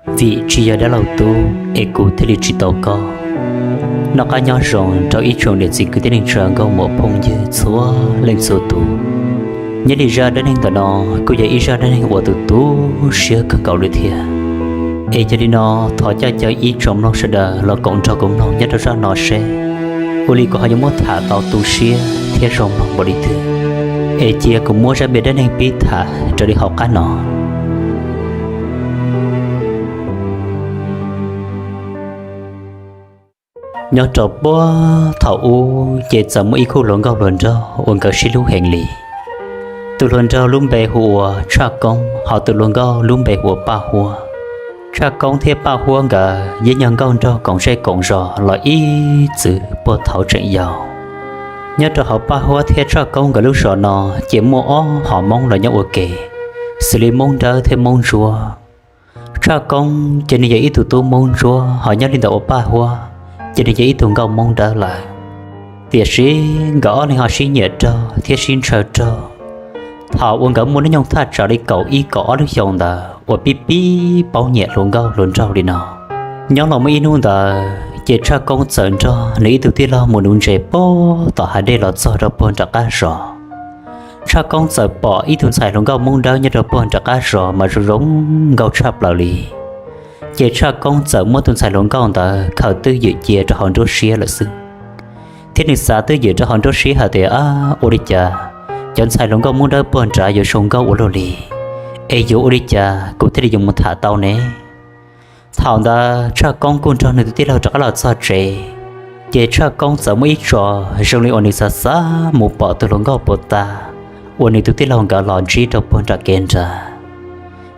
Vim tsis yog dab laug tub es kuv thiaj li tsis tau koj. Noj qab nyob zoo rau ib tsoom niam txiv kwv tij neej tsa nkauj muam phooj ywg txhua leej txhua tus. Nyob li zaj dab neeg ntawm no kuj yog ib zaj dab neeg uas tu tu siab kawg nkaus li thiab. Es yog li no, thov caw caw ib tsoom mloog sawv daws los koom nrog kuv mloog nyob rau zaj no seb ua li kuv ho yuav muab tham tau tu siab thiab zoo mloog npaum li twg. Es cia kuv muab zaj me dab neeg pib tham raws li hauv qab no. Nyob rau puag thaum ub ces txawm muaj ib khub hluas nkauj hluas nraug uas nkawd sib hlub heev li. Tus hluas nraug lub npe hu ua Tshaj Koob, hos tus hluas nkauj lub npe hu ua Paj Huab. Tshaj Koob thiab Paj Huab nkawd yeej yog nkauj nraug koom zej koom zos los ib txwm puag thaum tseem yau. Nyob rau hauv Paj Huab thiab Tshaj Koob nkawd lub zos no ces muaj ob hom Moob los nyob ua ke, xws li Moob Dawb thiab Moob Ntsuab. Tshaj Koob ces nws yog ib tug tub Moob Ntsuab, hos nyob li ntawm uas Paj Huab ces nws yog ib tug nkauj Moob Dawb lawm. Tiam sis nkawd ob leeg ho sib nyiam raug thiab sib ntshaw raug thaum uas nkawd muaj hnub nyoog thaj tsam li kaum ib kaum ob lub xyoo ntawd uas pib pib paub nyiam hluas nkauj hluas nraug li no. Nyob los muaj ib hnub ntawd ces Tshaj Koob txawm nrog nws ib tug tij laug mus nuv ntses puag tom hav dej los txog rau puag nram qab zos. Tshaj Koob txawm pom ib tug ntxhais hluas nkauj Moob Dawb nyob rau puag nram qab zos mas zoo zoo nkauj tshaj plaws li. Ces Tshaj Koob txawm muab tus ntxhais hluas nkauj ntawd khaws twj ywm cia rau hauv nruab siab lawm xwb, thiab nws xav twj ywm rau hauv nruab siab hais tias, Ab, ua li cas cov ntxhais hluas nkauj Moob Dawb puag nrad yuav zoo nkauj ua luaj li, es yuav ua li cas kuv thiaj li yuav mus tham tau ne? Thaum ntawd Tshaj Koob kuj nrog nws tus tij laug rov qab los txog tsev, ces Tshaj Koob txawm muaj ib tso zoo li uas nws xav xav mus pom tus hluas nkauj puag ta uas nws tus tij laug nkawd los ntsib rau puag nram kev nrad.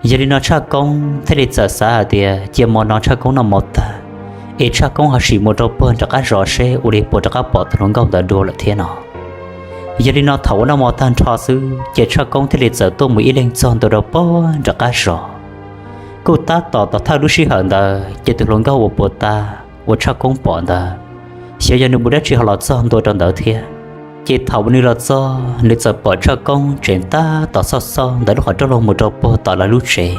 Yog li no Tshaj Koob thiaj li txawm xav hais tias cia hmo no Tshaj Koob noj mov tag, es Tshaj Koob ho sim mus rau puag nram qab zos seb ua li puas rov qab pom tus hluas nkauj ntawd dua lawm thiab no. Yog li no thaum uas noj mov tag nrho xwb ces Tshaj Koob thiaj li txawm tuaj mus ib leeg txog ntua rau puag nram qab zos. Kuj tab tom tom thawj lub sij hawm ntawd ces tus hluas nkauj uas puag ta uas Tshaj Koob pom ntawd, xyov yog nws mus dab tsi ho los txog ntua rau ntawd thiab. Ces thaum uas nws los txog nws txawm pom Tshaj Koob tseem tab tom xauj xauj ntawm lub qhov rooj loog mus rau puag tom lawv lub tsev.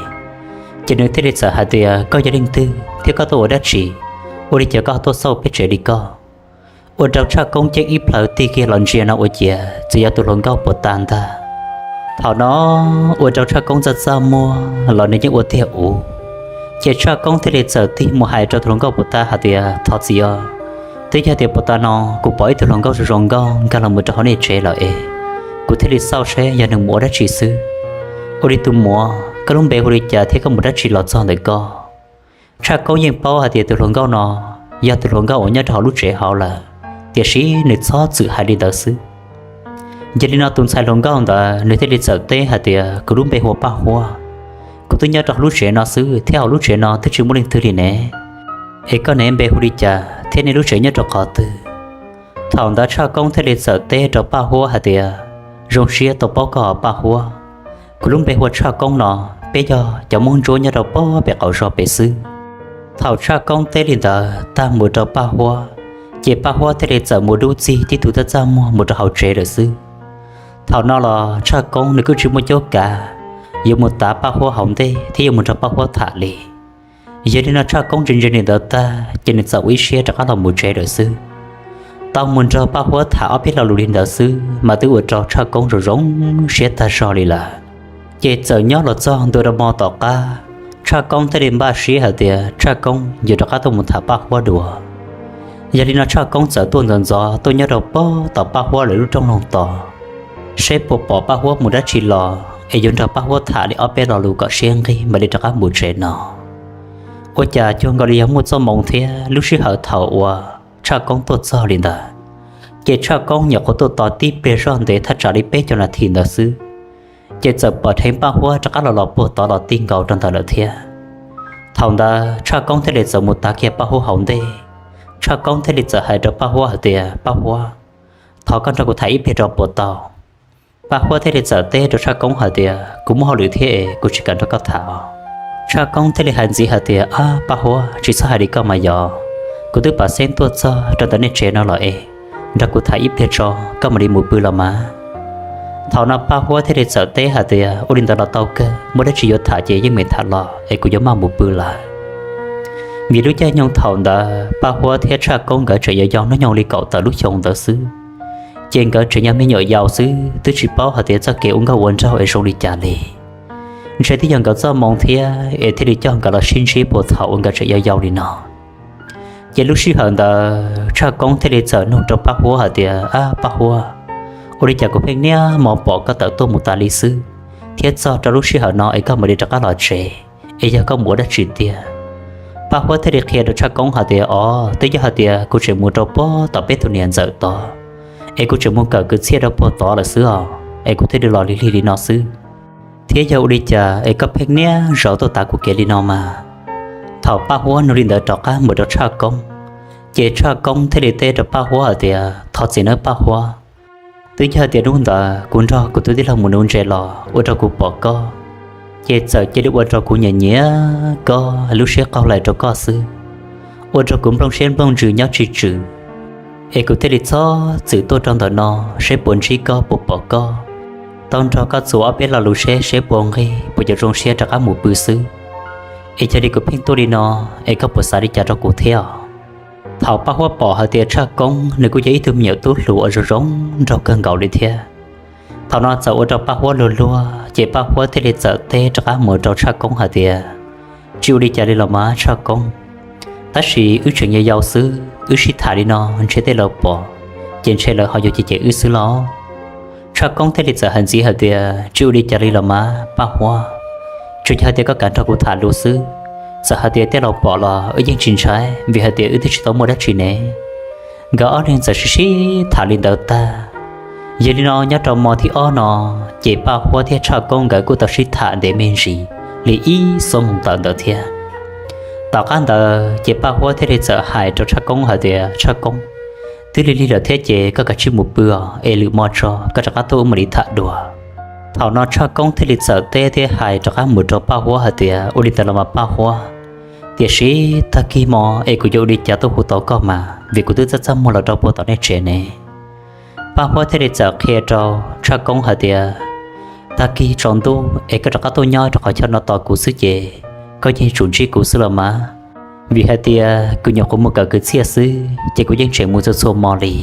Ces nws thiaj li txawm hais tias, Koj yog leej twg thiab koj tuaj ua dab tsi? Ua li cas koj tuaj xauj peb tsev li koj? Ua rau Tshaj Koob ceeb ib plhaw tig kiag los ntsia no ua ciav txawm yog tus hluas nkauj puag ta ntag. Thaum no ua rau Tshaj Koob txaj txaj muag los nws yeej ua tiag ua. Ces Tshaj Koob thiaj li txawm tig mus hais rau tus hluas nkauj puag ta hais tias, Thov txim os, twb yog tias puag ta no kuv pom ib tug hluas nkauj zoo zoo nkauj nkag los mus rau hauv nej tsev lawm es kuv thiaj li xauj seb yog nws mus ua dab tsi xwb. Ua li tus muam, koj lub npe hu li cas thiab koj mus dab tsi los txog ntawm koj? Tshaj Koob yeej paub hais tias tus hluas nkauj no yog tus hluas nkauj uas nyob rau hauv lub tsev hauv lawm, tiam sis nws txhob txwm hais li ntawd xwb. Yog li no tus ntxhais hluas nkauj ntawd nws thiaj li txawm teb hais tias, Kuv lub npe hu ua Paj Huab. Kuv twb nyob rau hauv lub tsev no xwb thiab hauv lub tsev no twb tsis muaj leej twg li ne. Es koj ne, npe hu li cas thiab nej lub tsev nyob rau qhov twg? Thaum ntawd Tshaj Koob thiaj li txawm teb rau Paj Huab hais tias, Zoo siab tau paub koj os Paj Huab. Kuv lub npe hu ua Tshaj Koob no, peb yog cov Moob Ntsuab nyob rau puag pem qaum zos pem xwb. Thaum Tshaj Koob teb li ntawd tag mus rau Paj Huab, ces Paj Huab thiaj li txawm mus dub txig tib tug txaj txaj muag mus rau hauv tsev lawm xwb. Thaum no los Tshaj Koob nws kuj tsis muaj cuab kav yuav mus tav Paj Huab hauv ntej thiab yuav mus nrog Paj Huab tham li. Yog li no Tshaj Koob ntsia ntsia li ntawd tag ces nws txawm ua ib siab rov qab los mus tsev lawm xwb. Tau mus nrog Paj Huab tham ob peb lo lus li ntawd xwb mas twb ua rau Tshaj Koob zoo zoo siab tag zog li lawm. Ces txawm nyob los txog ntua rau hmo tom qab, Tshaj Koob thiaj li npaj siab hais tias Tshaj Koob yuav rov qab tuaj mus tham Paj Huab dua. Yog li no Tshaj Koob txawm tuaj ntxov ntxov tuaj nyob rau puag tom Paj Huab lawv lub rooj loog tos, seb puas pom Paj Huab mus dab tsi los es yuav nrog Paj Huab tham li ob peb lo lus kom siab nqig mam li rov qab mus tsev no. Ua cas cuag nkaus li yog muaj txoj hmoo thiab lub sij hawm thaum uas Tshaj Koob tuaj txog li ntawd, ces Tshaj Koob nyuam qhuav tuaj tos tib pliag zoj ntev thaj tsam li peb caug nas this ntawd xwb, ces txawm pom dheev Paj Huab rov qab los los puag tod los ti nkaus rau ntawd lawm thiab. Thaum ntawd Tshaj Koob thiaj li txawm mus tav kiag Paj Huab hauv ntej. Tshaj Koob thiaj li txawm hais rau Paj Huab hais tias, Paj Huab, thov koj nrog kuv tham ib pliag tso puas tau? Paj Huab thiaj li txawm teb rau Tshaj Koob hais tias, Kuv muaj hauj lwm thiab es kuv tsis kam nrog koj tham os. Tshaj Koob thiaj li hais ntxiv hais tias, Ab Paj Huab, tsis txhob hais li koj mas yog, kuv twb pam xeeb tuaj txog rau ntawm nej tsev no los es, nrog kuv tham ib pliag tso koj mam li mus pw los mas. Thaum no Paj Huab thiaj li txawm teb hais tias, Ua li ntawd los tau kawg, muaj dab tsi yuav tham ces yeej meem tham los es kuv yuav maj mus pw lawm. Vim lub caij nyoog thaum ntawd Paj Huab thiab Tshaj Koob nkawd tseem yau yau hnub nyoog li kaum tawm lub xyoo ntawd xwb, ces nkawd tseem yog me nyuam yaus xwb twb tsis paub hais tias txoj kev ua nkauj ua nraug es zoo li cas li. Ntshe twb yog nkawd txoj moo thiab es thiaj li coj nkawd los sib ntsib puag thaum uas nkawd tseem yau yau li no. Ces lub sij hawm ntawd Tshaj Koob thiaj li txawm nug rau Paj Huab hais tias, Ab Paj Huab, ua li cas kuv pheej niaj hmo pom koj tawm tuaj mus tas li xwb, thiab txog rau lub sij hawm no es koj mam li rov qab los tsev, es yog koj mus ua dab tsi tiag? Paj Huab thiaj li qhia rau Tshaj Koob hais tias, Os, twb yog hais tias kuv tseem mus rau puag tom peb tus niam ntxawm tod, es kuv tseem mus kawm kwv txhiaj rau puag tod lawm xwb os, es kuv thiaj li los lig lig li no xwb. Thiab yog ua li cas es koj pheej niaj zaus tuaj tav kuv kev li no mas? Thaum Paj Huab nug li ntawd rov qab mus rau Tshaj Koob, ces Tshaj Koob thiaj li teb rau Paj Huab hais tias, Thov txim nawb Paj Huab, twb yog tias hnub ntawd kuv nrog kuv tus tij laug mus nuv ntses los ua rau kuv pom koj, ces txawm cia li ua rau kuv nyiam nyiam koj, lub siab qaug lais rau koj xwb, ua rau kuv nplooj siab nplooj ntsws nyob tsis tswm. Es kuv thiaj li txhob txwm tuaj rau ntawm no seb puas ntsib koj puas pom koj, tau nrog koj txuas ob peb lo lus seb seb puas nqig puas yuav zoo siab rov qab mus pw xwb. Es yog li kuv pheej tuaj li no, es koj puas xav li cas rau kuv thiab? Thaum Paj Huab pom hais tias Tshaj Koob nws kuj yog ib tug me nyuam tub hluas uas zoo zoo nraug kawg nkaus li thiab, thaum no txawm ua rau Paj Huab luag luag, ces Paj Huab thiaj li txawm teb rov qab mus rau Tshaj Koob hais tias, Tsis ua li cas li los mas Tshaj Koob, tab sis wb tseem yau yau xwb, wb sib tham li no ntshe tej laus pom, ces ntshe lawv ho yuav cem cem wb xwb los? Tshaj Koob thiaj li txawm hais ntxiv hais tias, Tsis ua li cas li los mas Paj Huab, tsuas yog hais tias koj kam nrog kuv tham lus xwb, txawm hais tias tej laus pom los wb yeej tsis ntshai, vim hais tias wb twb tsis tau muaj dab tsi ne. Nkawd ob leeg txawm sib sib tham li ntawd tag. Yog li no nyob rau hmo thib ob no, ces Paj Huab thiab Tshaj Koob nkawd kuj tau sib tham ntev me ntsis li ib xuab moos tawm ntawd thiab. Tom qab ntawd ces Paj Huab thiaj li txawm hais rau Tshaj Koob hais tias, Tshaj Koob, twb lig lig lawm thiab ces koj kav tsij mus pw os, es lwm hmo tso koj rov qab tuaj wb mam li tham dua. Thaum no Tshaj Koob thiaj li txawm teb thiab hais rov qab mus rau Paj Huab hais tias, Ua li ntawd los mas Paj Huab, tiam sis tag kis hmo es kuv yuav ua li cas tuaj hu tau koj mas, vim kuv twb txaj txaj muag los rau puag tom nej tsev ne. Paj Huab thiaj li txawm qhia rau Tshaj Koob hais tias, Tag kis tsaus ntuj es koj rov qab tuaj nyob rau qhov chaw no tos kuv xwb ces koj yeej tsum ntsib kuv xwb los mas, vim hais tias kuv nyuam qhuav mus kawm kwv txhiaj xwb ces kuv yeej tseem mus txhua txhua hmo li.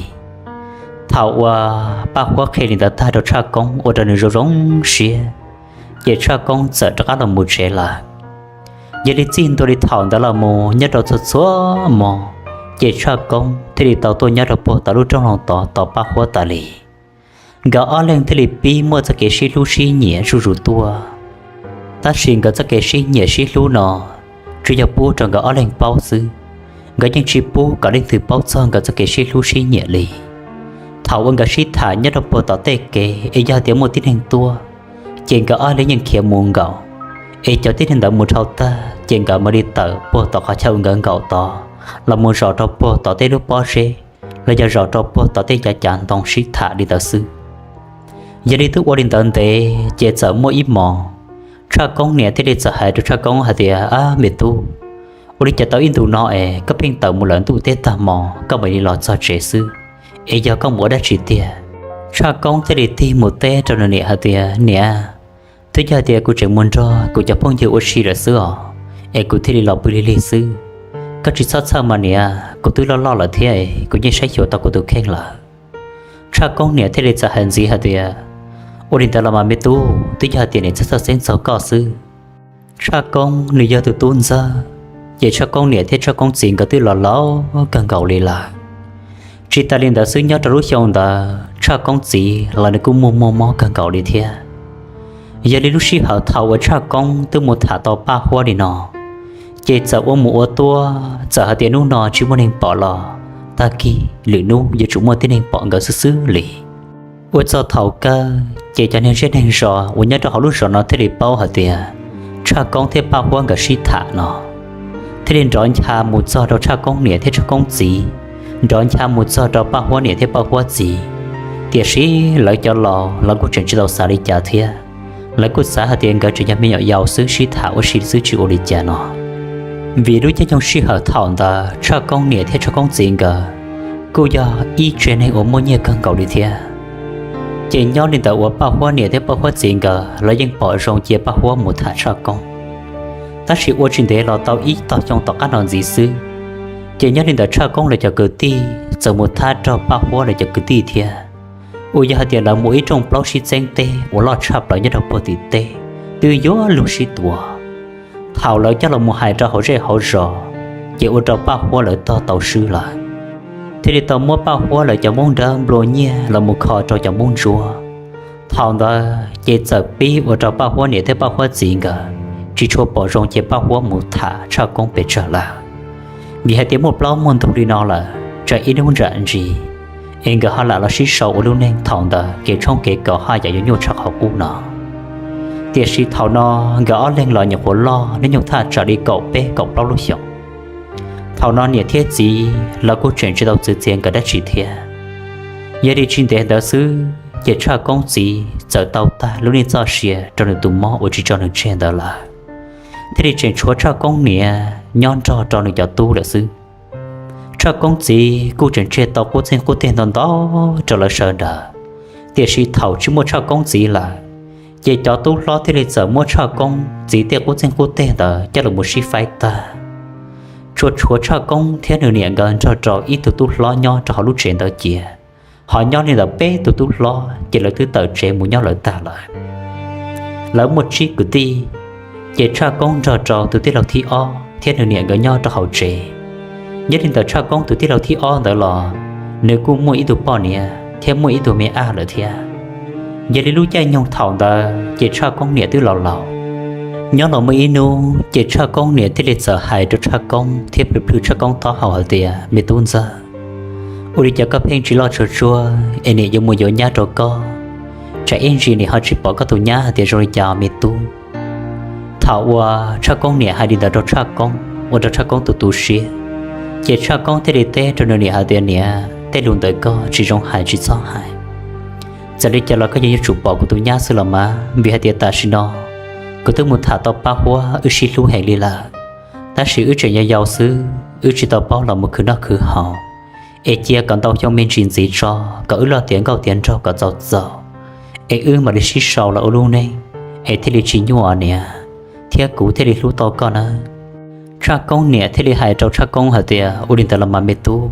Thaum uas Paj Huab qhia li ntawd tag rau Tshaj Koob ua rau nws zoo zoo siab, ces Tshaj Koob txawm rov qab los mus tsev lawm. Yog li txij ntua li thaum ntawd los mus nyob rau txhua txhua hmo, ces Tshaj Koob thiaj li tau tuaj nyob rau puag tom lub rooj hloov tod tos Paj Huab tas li. Nkawd ob leeg thiaj li pib muaj txoj kev sib hlub sib nyiam zuj zus tuaj. Tab sis nkawd txoj kev sib nyiam sib hlub no tsuas yog pub rau nkawd ob leeg paub xwb, nkawd yeej tsis pub kom leej twg paub txog nkawd txoj kev sib hlub sib nyiam li. Thaum uas nkawd sib tham nyob rau puag tom tej kev es yog tias muaj tib neeg tuaj, ces nkawd ob leeg yeej khiav mus nkaum, es cov tib neeg ntawd mus dhau tag ces nkawd mam li tawm puag tom qhov chaw uas nkawd nkaum tod los mus zaum rau puag tom tej lub pob zeb los yog zaum rau puag tom tej yav cav ntoo sib tham li ntawd xwb. Yog li twb ua li ntawd ntev ces txawm muaj ib hmos, Tshaj Koob niam thiaj li txawm hais rau Tshaj Koob hais tias, Ab me tub, ua li cas tau ib ntus no es koj pheej tawm mus lawm ntuj teb tag hmo koj mam li los txog tsev xwb, es yog koj mus ua dab tsi tiag? Tshaj Koob thiaj li tig mus teb rau nws niam hais tias, Niam, twb yog tias kuv tseem mus nrog kuv cov phooj ywg ua si lawm xwb os, es kuv thiaj li los pw lig lig xwb. Koj tsis txhob txhawj mas niam, kuv twb loj loj lawm thiab es kuv yeej saib xyuas tau kuv tus kheej lawm. Tshaj Koob niam thiaj li txawm hais ntxiv hais tias, Ua li ntawd los mas me tub, twb yog hais tias niam txhawj txhawj xeeb txog koj xwb. Tshaj Koob nws yog tus tub ntxawg, ces Tshaj Koob niam thiab Tshaj Koob txiv nkawd twb los laus kawg nkaus li lawm. Tsis tas li ntawd xwb, nyob rau lub xyoo ntawd Tshaj Koob txiv los nws kuj muaj muaj mob kawg nkaus li thiab. Yog li lub sij hawm thaum uas Tshaj Koob twb mus tham tau Paj Huab li no, ces txawm ua mus ua tuaj, txawm hais tias hnub no tsis muaj neeg pom los tag kis lwm hnub yuav tsum muaj tib neeg pom nkawd xwb xwb li. Ua txog thaum kawg ces cov neeg zej neeg zos uas nyob rau hauv lub zos no thiaj li paub hais tias Tshaj Koob thiab Paj Huab nkawd sib tham no, thiaj li nrov ncha mus txog rau Tshaj Koob niam thiab Tshaj Koob txiv, nrov ncha mus txog rau Paj Huab niam thiab Paj Huab txiv. Tiam sis lawv cov laus lawv kuj tseem tsis tau xav li cas thiab, lawv kuj xav hais tias nkawd tseem yog me nyuam yaus xwb, sib tham ua si xwb tsis ua li cas no. Vim lub caij nyoog sij hawm thaum ntawd Tshaj Koob niam thiab Tshaj Koob txiv nkawd kuj yog ib tsev neeg uas muaj nyiaj kawg nkaus li thiab. Ces nyob li ntawd uas Paj Huab niam thiab Paj Huab txiv nkawd los yeej pom zoo cia Paj Huab mus tham Tshaj Koob. Tab sis ua tsis ntev los tau ib tog xyoo tom qab no ntxiv xwb, ces nyob li ntawm Tshaj Koob lawv cov kwv tij txawm mus thab raug Paj Huab lawv cov kwv tij thiab, uas yog hais tias lawv mus ib rooj plaub sib txeeb teb uas loj tshaj plaws nyob rau puag tim teb, twb yuav luag sib tua. Thaum lawv coj los mus hais rau hauv zej hauv zos, ces ua rau Paj Huab lawv tog tau swb lawm, thiaj li tau muab Paj Huab lawv cov Hmoob Dawb nplua nyiaj los mus kho rau cov Hmoob Ntsuab. Thaum ntawd ces txawm pib ua rau Paj Huab niam thiab Paj Huab txiv nkawd tsis tshua pom zoo cia Paj Huab mus tham Tshaj Koob pes tsawg lawm, vim hais tias muaj plaub muaj ntug li no lawm tsam ib hnub ntsam ntsis es nkawd ho lam los sib sau ua lub neej, thaum ntawd kev tshoob kev kos haj yam yuav nyuaj tshaj qhov qub no. Tiam sis thaum no nkawd ob leeg los nyuam qhuav loj, hnub nyoog thaj tsam li kaum peb kaum plaub lub xyoos. Thaum no niam thiab txiv lawv kuj tseem tsis tau txwv txiav nkawd dab tsi thiab. Yog li tsis ntev ntawd xwb ces Tshaj Koob txiv txawm tau tag lub neej txoj sia rau nws tus mob uas tsis tso nws tseg ntawd lawm, thiaj li tseem tshuav Tshaj Koob niam nyob nrog rau nws cov tub lawm xwb. Tshaj Koob txiv kuj tseem tseg tau qub txeeg qub teg ntau ntau rau lawv sawv daws, tiam sis thaum tsis muaj Tshaj Koob txiv lawm, ces cov tub hlob thiaj li txawm muab Tshaj Koob txiv tej qub txeeg qub teg ntawd coj los mus sib faib tag. Tsuas tshuav Tshaj Koob thiab nws niam nkawd nrog rau ib tug tub hlob nyob rau hauv lub tsev ntawd cia. Ho nyob li ntawm peb tug tub hlob ces lawv twb tawm tsev mus nyob lawv tag lawm. Lawv muaj tsib kwv tij, ces Tshaj Koob nrog rau tus tij laug thib ob thiab nws niam nkawd nyob rau hauv tsev. Nyob li ntawm Tshaj Koob tus tij laug thib ob ntawd los nws kuj muaj ib tug poj niam thiab muaj ib tug me ab lawm thiab. Yog li lub caij nyoog thaum ntawd ces Tshaj Koob niam twb laus laus. Nyob los muaj ib hnub ces Tshaj Koob niam thiaj li txawm hais rau Tshaj Koob thiab plhws plhws Tshaj Koob taub hau hais tias, Me tub ntxawg, ua li cas koj pheej tsis loj tsuag tsuag es niam yuav mus yuav nyab rau koj, tsam ib ntsis niam ho tsis pom koj tus nyab hais tias zoo li cas me tub. Thaum uas Tshaj Koob niam hais li ntawd rau Tshaj Koob ua rau Tshaj Koob tu tu siab, ces Tshaj Koob thiaj li teb rau nws niam hais tias, Niam, tej lus ntawd koj tsis zoo hais tsis txhob hais. Txawm li cas los koj yuav tsum pom kuv tus nyab xwb los mas, vim hais tias tam sim no kuv twb mus tham tau Paj Huab wb sib hlub heev li lawm, tab sis wb tseem yau yau xwb wb tsis tau paub los mus khwv noj khwv haus, es cia kom ntau xyoo me ntsis ntxiv tso, kom wb loj tiav nkauj tiav nraug kom txaus txaus, es wb mam li sib sau los ua lub neej, es thiaj li tsis nyuaj niam, thiab kuv thiaj li hlub tau koj nawb. Tshaj Koob niam thiaj li hais rau Tshaj Koob hais tias, Ua li ntawd los mas me tub,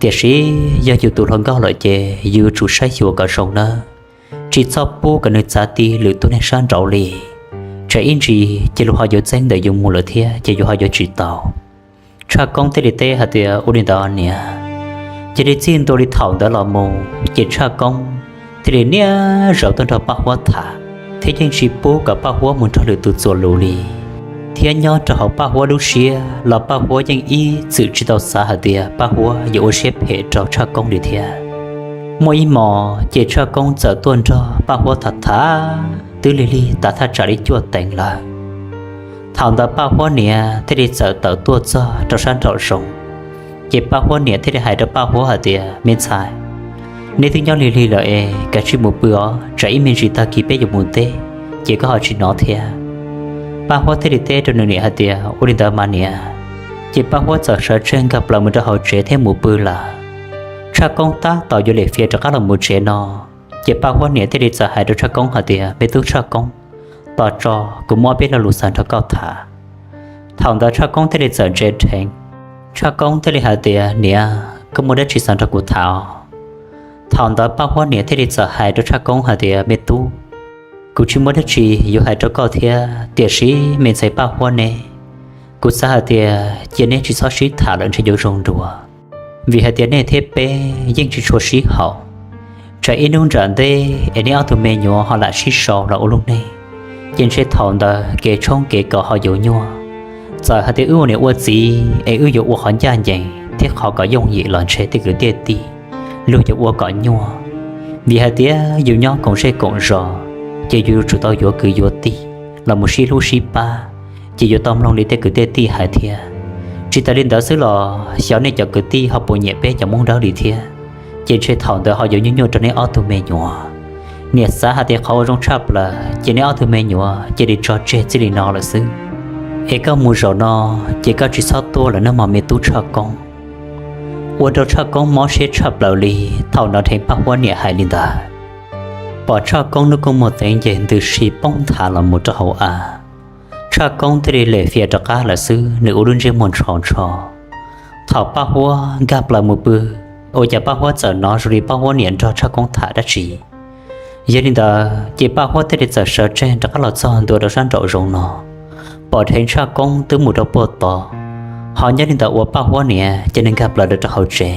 tiam sis yog yus tus hluas nkauj lawm ces yus yuav tsum saib xyuas kom zoo nawb, tsis txhob pub kom nws txav ti lwm tus neeg sab nraud li, tsam ib ntsis ces luag ho yuav txeeb ntawm yus mus lawm thiab ces yus ho yuav tsis tau. Tshaj Koob thiaj li teb hais tias, Ua li ntawd niam. Cia li txij ntua li thaum ntawd los mus ces Tshaj Koob thiaj li niaj zaus tuaj nrog Paj Huab tham, thiab yeej tsis pub kom Paj Huab mus nrog lwm tus txuas lus li. Thiab nyob rau hauv Paj Huab lub siab los Paj Huab yeej ib txwm tsis tau xav hais tias Paj Huab yuav ua siab phem rau Tshaj Koob li thiab. Muaj ib hmos ces Tshaj Koob txawm tuaj nrog Paj Huab tham tham twb lig lig tas thaj tsam li cuaj teev lawm. Thaum ntawd Paj Huab niam thiaj li txawm tawm tuaj txog rau sab nraum zoov, ces Paj Huab niam thiaj li hais rau Paj Huab hais tias, Me ntxhais, neb twb nyob lig lig lawm es kav tsij mus pw os, tsam ib me ntsis tag kis peb yuav mus teb, ces koj ho tsis hnov thiab. Paj Huab thiaj li teb rau nws niam hais tias, Ua li ntawd mas niam. Ces Paj Huab txawm sawv tsees nkag plaws mus rau hauv tsev thiab mus pw lawm. Tshaj Koob tab tom yuav lim fiav rov qab los mus tsev no, ces Paj Huab niam thiaj li txawm hais rau Tshaj Koob hais tias, Me tub Tshaj Koob, tos tso, kuv muaj ob peb lo lus xav nrog koj tham. Thaum ntawd Tshaj Koob thiaj li txawm ntse dheev. Tshaj Koob thiaj li hais tias, Niam, koj muaj dab tsi xav nrog kuv tham? Thaum ntawd Paj Huab niam thiaj li txawm hais rau Tshaj Koob hais tias, Me tub, kuv tsis muaj dab tsi yuav hais rau koj thiab, tiam sis me ntxhais Paj Huab ne, kuv xav hais tias cia neb tsis txhob sib tham lawm ntshe yuav zoo dua, vim hais tias nej thiab peb yeej tsis tshua sib haum. Tsam ib hnub nram ntej es neb ob tug me nyuam ho lam sib sau los ua lub neej, ces ntshe thaum ntawd kev tshoob kev kos ho yuav nyuaj. Txawm hais tias wb ua niam ua txiv es wb yuav ua qhov ncaj ncees thiab qhov kom yooj yim los ntshe tej kwv tej tij luag yuav ua kom nyuaj, vim hais tias yus nyob koom zej koom zos, ces yus yuav tsum tau yuav kwv yuav tij los mus sib hlub sib pab, ces yuav tau mloog li tej kwv tej tij hais thiab. Tsis tas li ntawd xwb los xyov nej cov kwv tij ho puas nyiam peb cov Hmoob Dawb li thiab, ces ntshe thaum ntawd ho yuav nyuaj nyuaj rau neb ob tug me nyuam. Niam xav hais tias qhov ua zoo tshaj plaws ces neb ob tug me nyuam cia li tso tseg txij li no lawm xwb. Es koj mus zaum no, ces koj tsis txhob tuaj lawm nawb mog me tub Tshaj Koob. Ua rau Tshaj Koob mob siab tshaj plaws li thaum hnov dheev Paj Huab niam hais li ntawd. Pom Tshaj Koob lub kua muag teev nce ntws si poob nthav los mus rau hauv av. Tshaj Koob thiaj li lem fias rov qab lawm xwb, nws ua lub ntsej muag ntsho ntsho. Thaum Paj Huab nkag plaws mus pw, ua cas Paj Huab txawm hnov zoo li Paj Huab niam nrog Tshaj Koob tham dab tsi. Yog li ntawd ces Paj Huab thiaj li txawm sawv tsees rov qab los txog ntua rau sab nraum zoov no, pom dheev Tshaj Koob twb mus rau puag tod. Ho nyob li ntawd uas Paj Huab niam ces nws nkag plaws rau hauv tsev.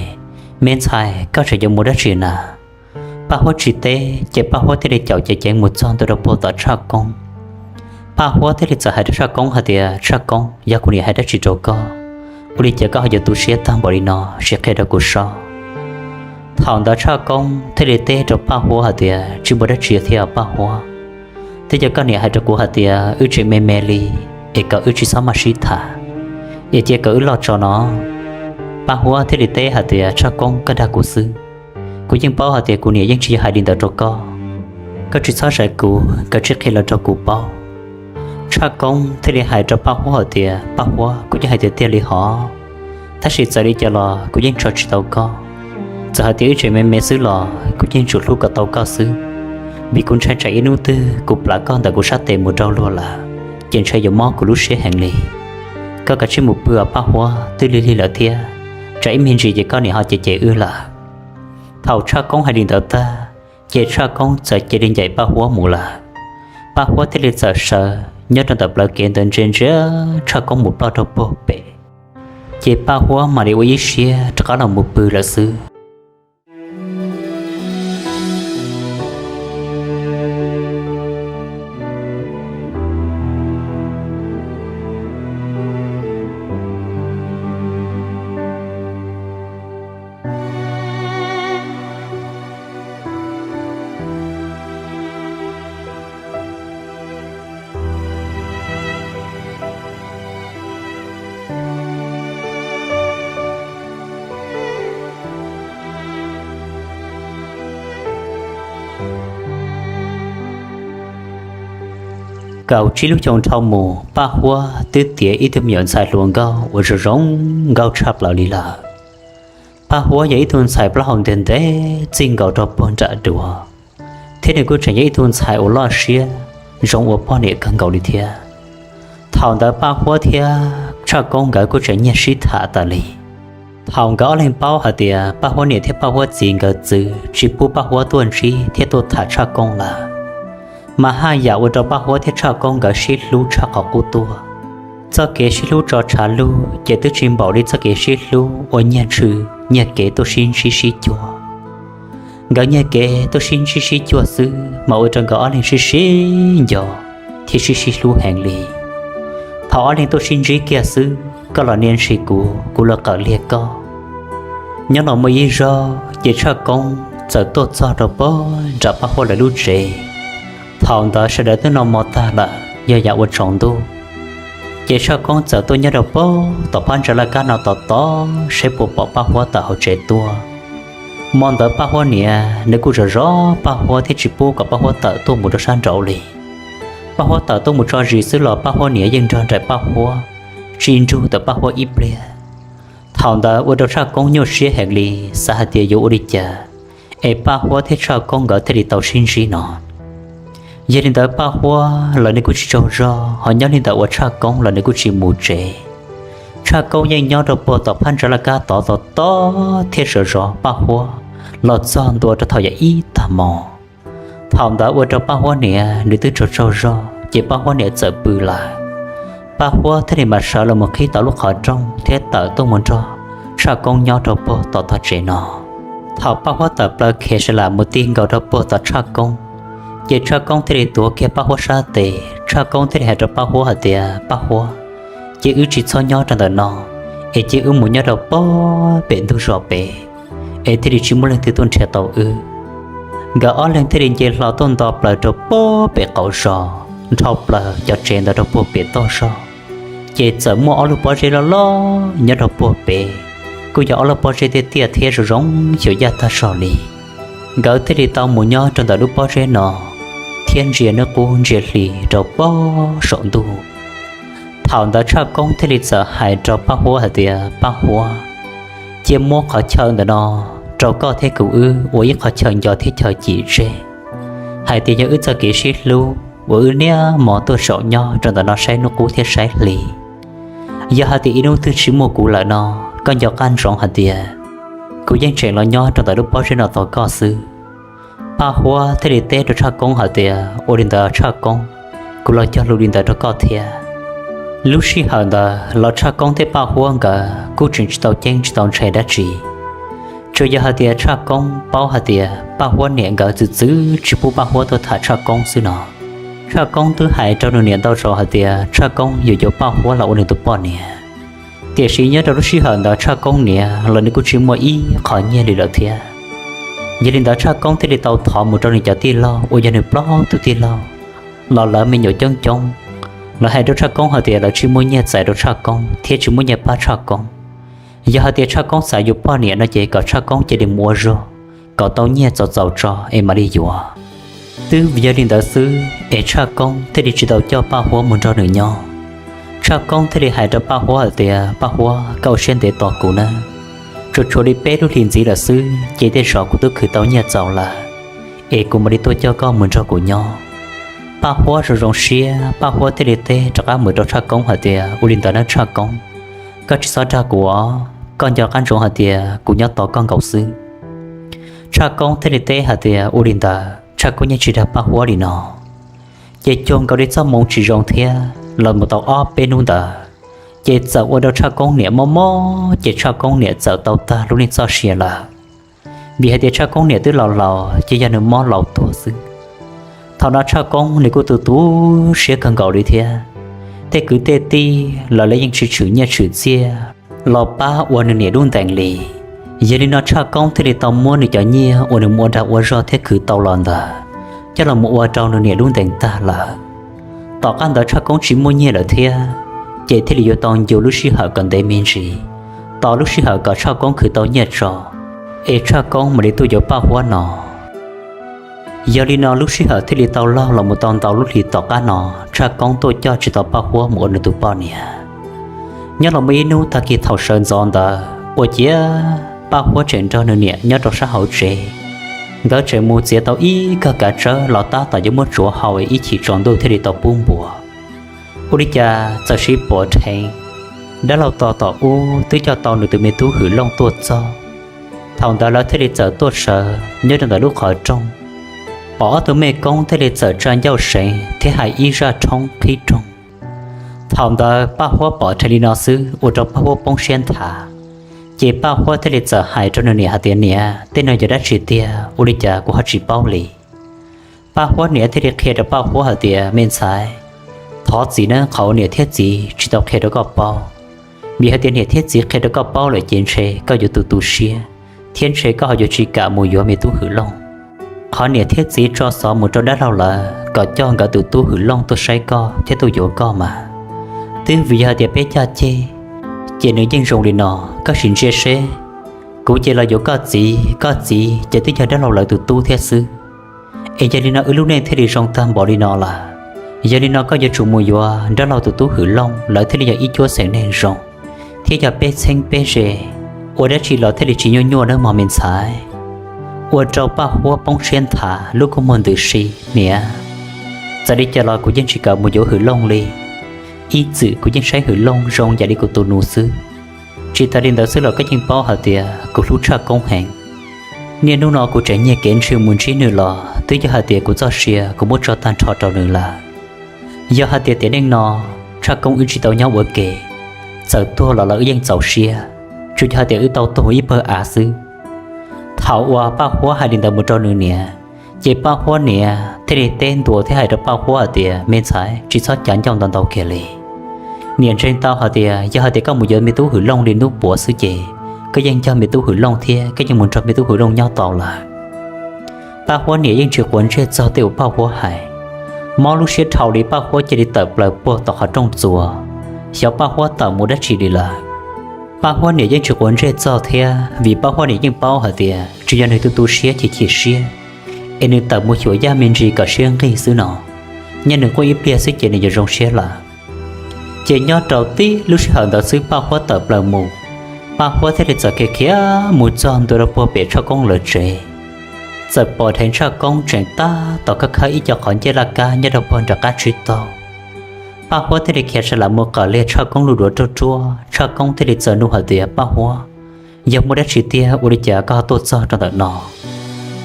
Me ntxhais, koj tseem yuav mus dab tsi na? Paj Huab tsis teb ces Paj Huab thiaj li caum ceev ceev mus txog ntua rau puag tom Tshaj Koob. Paj Huab thiaj li txawm hais rau Tshaj Koob hais tias, Tshaj Koob, yog kuv niam hais dab tsi rau koj, ua li cas koj ho yuav tu siab tag npaum li no, sim qhia rau kuv saib. Thaum ntawd Tshaj Koob thiaj li teb rau Paj Huab hais tias, Tsis muaj dab tsi thiab Paj Huab. Twb yog koj niam hais rau kuv hais tias wb tseem me me li, es kom wb tsis txhob maj sib tham, es cia kom wb loj tso no. Paj Huab thiaj li teb hais tias, Tshaj Koob, koj dag kuv xwb. Kuv yeej paub hais tias kuv niam yeej tsis yog hais li ntawd rau koj. Koj tsis txhob zais kuv, koj tsis qhia los rau kuv paub. Tshaj Koob thiaj li hais rau Paj Huab hais tias, Paj Huab, kuv yeej hais tiag tiag li hos, tab sis txawm li cas los kuv yeej tso tsis tau koj. Txawm hais tias wb tseem me me xwb los kuv yeej tsuas hlub kom tau koj xwb, vim kuv ntshai tsam ib hnub twg kuv plam koj ntawm kuv sab tes mus rau luag lawm, ces ntshai yuav mob kuv lub siab heev li. Koj kav tsij mus pw os Paj Huab, twb lig lig lawm thiab, tsam ib me ntsis ces koj niam ho cem cem wb lawm. Thaum Tshaj Koob hais li ntawd tag, ces Tshaj Koob txawm cia li ncaim Paj Huab mus lawm. Paj Huab thiaj li txawm sawv nyob rau ntawm plawv kev ntawd ntsia ntsia Tshaj Koob mus ploj rau puag pem, ces Paj Huab mam li ua ib siab rov qab los mus pw lawm xwb. Kaum tsib lub xyoo dhau mus, Paj Huab twb tiav ib tug me nyuam ntxhais hluas nkauj uas zoo zoo nkauj tshaj plaws li lawm. Paj Huab yog ib tug ntxhais plaub hau ntev ntev txij nkaus rau puag nram duav, thiab nws kuj tseem yog ib tug ntxhais uas loj siab, zoo ua poj niam kawg nkaus li thiab. Thaum ntawd Paj Huab thiab Tshaj Koob nkawd kuj tseem nyiag sib tham tas li. Thaum nkawd ob leeg paub hais tias Paj Huab niam thiab Paj Huab txiv nkawd txwv tsis pub Paj Huab tuaj ntsib thiab tuaj tham Tshaj Koob lawm, mas haj yam ua rau Paj Huab thiab Tshaj Koob nkawd sib hlub tshaj qhov qub tuaj. Txoj kev sib hlub tso tshav lug ces twb tsis npaum li txoj kev sib hlub uas nyiag tshwm nyiag kev tuaj sib ntsib sib cuag. Nkawd nyiag kev tuaj sib ntsib sib cuag xwb mas ua rau nkawd ob leeg sib sib nco thiab sib sib hlub heev li. Thaum ob leeg tuaj sib ntsib kiag xwb, koj los nia ntshis kuv, kuv los qawm liag koj. Nyob los muaj ib zaug ces Tshaj Koob txawm tuaj txog rau puag nram Paj Huab lawv lub tsev. Thaum ntawd sawv daws twb noj mov tag lawm, yog yam ua tsaus ntuj, ces Tshaj Koob txawm tuaj nyob rau puag tom phab ntsa laj kab no tos tos saib puas pom Paj Huab tawm hauv tsev tuaj. Hmo ntawd Paj Huab niam nws kuj zov zov Paj Huab thiab tsis pub kom Paj Huab tawm tuaj mus rau sab nraud li. Paj Huab tawm tuaj mus tso zis xwb los Paj Huab niam yeej nrog nraim Paj Huab, tsis nrug tawm Paj Huab ib pliag. Thaum ntawd ua rau Tshaj Koob nyuaj siab heev li, xav hais tias yuav ua li cas es Paj Huab thiab Tshaj Koob nkawd thiaj li tau sib ntsib no. Yog li ntawd Paj Huab los nws kuj tsis tsaug zog, ho nyob li ntawd uas Tshaj Koob los nws kuj tsis mus tsev. Tshaj Koob yeej nyob rau puag tom phab ntsa laj kab tod tos tos thiab zov zov Paj Huab los txog ntua rau thaum yam ib tag hmo. Thaum ntawd ua rau Paj Huab niam nws twb tsaug tsaug zog ces Paj Huab niam txawm pw lawm. Paj Huab thiaj li mam sawv los mus qhib tau lub qhov rooj thiab tawm tuaj mus nrog Tshaj Koob nyob rau puag tom tog tsev no. Thaum Paj Huab tawm plaws khiav sawv lam mus ti nkaus rau puag tom Tshaj Koob, ces Tshaj Koob thiaj li tuav kiag Paj Huab sab tes. Tshaj Koob thiaj li hais rau Paj Huab hais tias, Paj Huab, cia wb tsis txhob nyob rau ntawm no, es cia wb mus nyob rau puag pem ntug zos pem, es thiaj li tsis muaj leej twg tuaj nrhiav tau wb. Nkawd ob leeg thiaj li nce hlo tuaj nto plaws rau puag pem qaum zos, nrhau plaws cov tsev ntawd rau puag pem toj zog, ces txawm muaj ob lub pob zeb loj loj nyob rau puag pem, kuj yog ob lub pob zeb tiaj tiaj thiab zoo zoo xyuas yaj tag zog li. Nkawd thiaj li tau mus nyob rau ntawm lub pob zeb no thiab ntsia hnub qub ntsia hli rau puag saum ntuj. Thaum ntawd Tshaj Koob thiaj li txawm hais rau Paj Huab hais tias, Paj Huab, cia muab qhov chaw ntawm no rau koj thiab kuv wb ua ib qhov chaw nco thiab chaw cim tseg, hais tias yog wb txoj kev sib hlub uas wb niaj hmo tuaj zaum nyob rau ntawm no saib hnub qub thiab saib hli. Yog hais tias ib hnub twg tsis muaj kuv lawm no, koj nco qab ntsoov hais tias kuv yeej tseem los nyob rau ntawm lub pob zeb no tos koj xwb. Paj Huab thiaj li teb rau Tshaj Koob hais tias, Ua li ntawd Tshaj Koob, kuv los cog lus li ntawd rau koj thiab. Lub sij hawm ntawd los Tshaj Koob thiab Paj Huab nkawd kuj tseem tsis tau ceeb tsis tau ntshai dab tsi. Tsuas yog hais tias Tshaj Koob paub hais tias Paj Huab niam nkawd txwv txwv tsis pub Paj Huab tuaj tham Tshaj Koob xwb no. Tshaj Koob twb hais rau nws niam ntau zaus hais tias Tshaj Koob yuav yuav Paj Huab los ua nws tus poj niam. Tiam sis nyob rau lub sij hawm ntawd Tshaj Koob niam los nws kuj tsis muaj ib qho nyiaj li lawm thiab. Yog li ntawd Tshaj Koob thiaj li tau thov mus rau nws cov tij laug uas yog nws plaub tug tij laug, los lawv me nyuam coob coob, lawv hais rau Tshaj Koob hais tias lawv tsis muaj nyiaj txais rau Tshaj Koob thiab tsis muaj nyiaj pab Tshaj Koob. Yog hais tias Tshaj Koob xav yuav poj niam no ces kom Tshaj Koob cia li mus ua zog, kom tau nyiaj txaus txaus tso es mam li yuav. Twb vim yog li ntawd xwb es Tshaj Koob thiaj li tsis tau coj Paj Huab mus nrog nws nyob. Tshaj Koob thiaj li hais rau Paj Huab hais tias, Paj Huab, koj ua siab ntev tos kuv nawb. Tsuas tshuav li peb lub hlis ntxiv lawm xwb ces tej zaum kuv twb khwv tau nyiaj txaus lawm, es kuv mam li tuaj coj koj mus nrog kuv nyob. Paj Huab zoo zoo siab, Paj Huab thiaj li teb rov qab mus rau Tshaj Koob hais tias, Ua li ntawd nawb Tshaj Koob, koj tsis txhob dag kuv os, koj nco qab ntsoov hais tias kuv nyob tos koj nkaus xwb. Tshaj Koob thiaj li teb hais tias, Ua li ntawd. Tshaj Koob yeej tsis dag Paj Huab li no. Ces cuag nkaus li txoj hmoo tsis zoo thiab los mus tau ob peb hnub ntawd, ces txawm ua rau Tshaj Koob niam mob mob ces Tshaj Koob niam txawm tau tag lub neej txoj sia lawm. Vim hais tias Tshaj Koob niam twb laus laus ces yog nws mob laus tuag xwb. Thaum no Tshaj Koob nws kuj tu tu siab kawg nkaus li thiab. Tej kwv tej tij los lawv yeej tsis tshwm nyiaj tshwm txiaj los pab ua nws niam lub ntees li. Yog li no Tshaj Koob thiaj li tau muab nws cov nyiaj uas nws mus ua dag ua zog thiab khwv tau los ntawd coj los mus ua rau nws niam lub ntees tag lawm. Tom qab ntawd Tshaj Koob tsis muaj nyiaj lawm thiab, ces thiaj li yuav tau ncu lub sij hawm kom ntev me ntsis, tos lub sij hawm kom Tshaj Koob khwv tau nyiaj tso, es Tshaj Koob mam li tuaj yuav Paj Huab no. Yog li no lub sij hawm thiaj li tau laug los mus tau ntau lub hlis tom qab no, Tshaj Koob tuaj coj tsis tau Paj Huab mus ua nws tus poj niam. Nyob los muaj ib hnub tag kis thaum sawv ntxov ntawd ua ciav Paj Huab tseem nrog nws niam nyob rau sab hauv tsev, nkawd tseem mus txiav tau ib kawm kav tsawb los tab tom yuav muab tsuav hau ib chim tsaus ntuj thiaj li tau pub npua. Ua li cas txawm siv pom dheev, dab laug tos tom ub twb coj tau nws tus me tub Hwm Looj tuaj txog. Thaum ntawd lawv thiaj li txawm tuaj sawv nyob rau ntawm lub qhov rooj, pom ob tug mej koob thiaj li txawm tsa ncauj seev thiab hais ib zaj rhoob qhib rooj. Thaum ntawd Paj Huab pom dheev li no xwb ua rau Paj Huab poob siab nthav. Ces Paj Huab thiaj li txawm hais rau nws niam hais tias, Niam, tej no yog dab tsi tiag, ua li cas kuv ho tsis paub li? Paj Huab niam thiaj li qhia rau Paj Huab hais tias, Me ntxhais, thov txim nawb, qhov uas niam thiab txiv tsis tau qhia rau koj paub. Vim hais tias niam thiab txiv qhia rau koj paub lawm ces ntshe koj yuav tu tu siab, thiab ntshe koj ho yuav tsis kam mus yuav me tub Hwm Looj. Qhov niam thiab txiv tso xov mus rau dab laug lawv kom coj nkawd tus tub Hwm Looj tuaj saib koj thiab tuaj yuav koj mas, twb vim yog hais tias peb caj ceg, ces nws yeej zoo li no. Koj sim ntsia seb, kuv ces los yuav koj txiv, koj txiv ces twb yog dab laug lawv tus tub thiab xwb. Es yog li no wb lub neej thiaj li zoo tag npaum li no lawm. Yog li no koj yuav tsum mus yuav dab laug tus tub Hwm Looj, lawv thiaj li yog ib cuab xeem neeg zoo, thiab yog peb txheeb peb ze, ua dab tsi los thiaj li tsis nyuaj nyuaj nawb mog me ntxhais. Ua rau Paj Huab poob siab nthav, lub kua muag ntws si. Niam, txawm li cas los kuv yeej tsis kam mus yuav Hwm Looj li. Ib txwm kuv yeej saib Hwm Looj zoo yam li kuv tus nus xwb. Tsis tas li ntawd xwb los koj yeej paub hais tias kuv hlub Tshaj Koob heev. Niaj hnub no kuv tseem nyiag kev ntswg mus ntsib nws los twb yog hais tias kuv txoj sia kuv muab tso tag nrho rau nws lawm. Yog hais tias tiam neej no Tshaj Koob wb tsis tau nyob ua ke, txawm tuag los lawv wb yeej txaus siab, tsuas yog hais tias wb tau tuag ib pawg av xwb. Thaum uas Paj Huab hais li ntawd mus rau nws niam, ces Paj Huab niam thiaj li teb ntua thiab hais rau Paj Huab hais tias, Me ntxhais, tsis txhob cav ncauj ntau ntau kiag li. Niam ntseeg tau hais tias yog hais tias koj mus yuav me tub Hwm Looj li hnub puav xwb ces koj yeej ncog me tub Hwm Looj thiab koj yeej mus nrog me tub Hwm Looj nyob tau lawm. Paj Huab niam yeej tsis quav ntsej txog tej uas Paj Huab hais, mob lub siab dhau li Paj Huab cia li tawm plaws puag tom qhov rooj txuas, xyov Paj Huab tawm mus dab tsi li lawm. Paj Huab niam yeej tsis quav ntsej txog thiab vim Paj Huab niam yeej paub hais tias tsuas yog nws tu tu siab chim chim siab, es nws tawm mus xyuas Yaj me ntsis kom siab nqig xwb no, nyob nws quaj ib pliag xwb ces nws yuav zoo siab lawm. Ces nyob rau tib lub sij hawm ntawd xwb Paj Huab tawm plaws mus, Paj Huab thiaj li txawm khiav khiav mus txog ntua rau puag pem Tshaj Koob lawv tsev. Txawm pom dheev Tshaj Koob tseem tab tom khawb khawb ib co qhov ncej laj kab nyob rau puag nram qab tsib taug. Paj Huab thiaj li khiav sawv lam mus qawm li Tshaj Koob lub duav ruaj ruaj, Tshaj Koob thiaj li txawm nug hais tias, Paj Huab, yog muaj dab tsi tiag ua li cas koj ho tuaj txog rau ntawm no?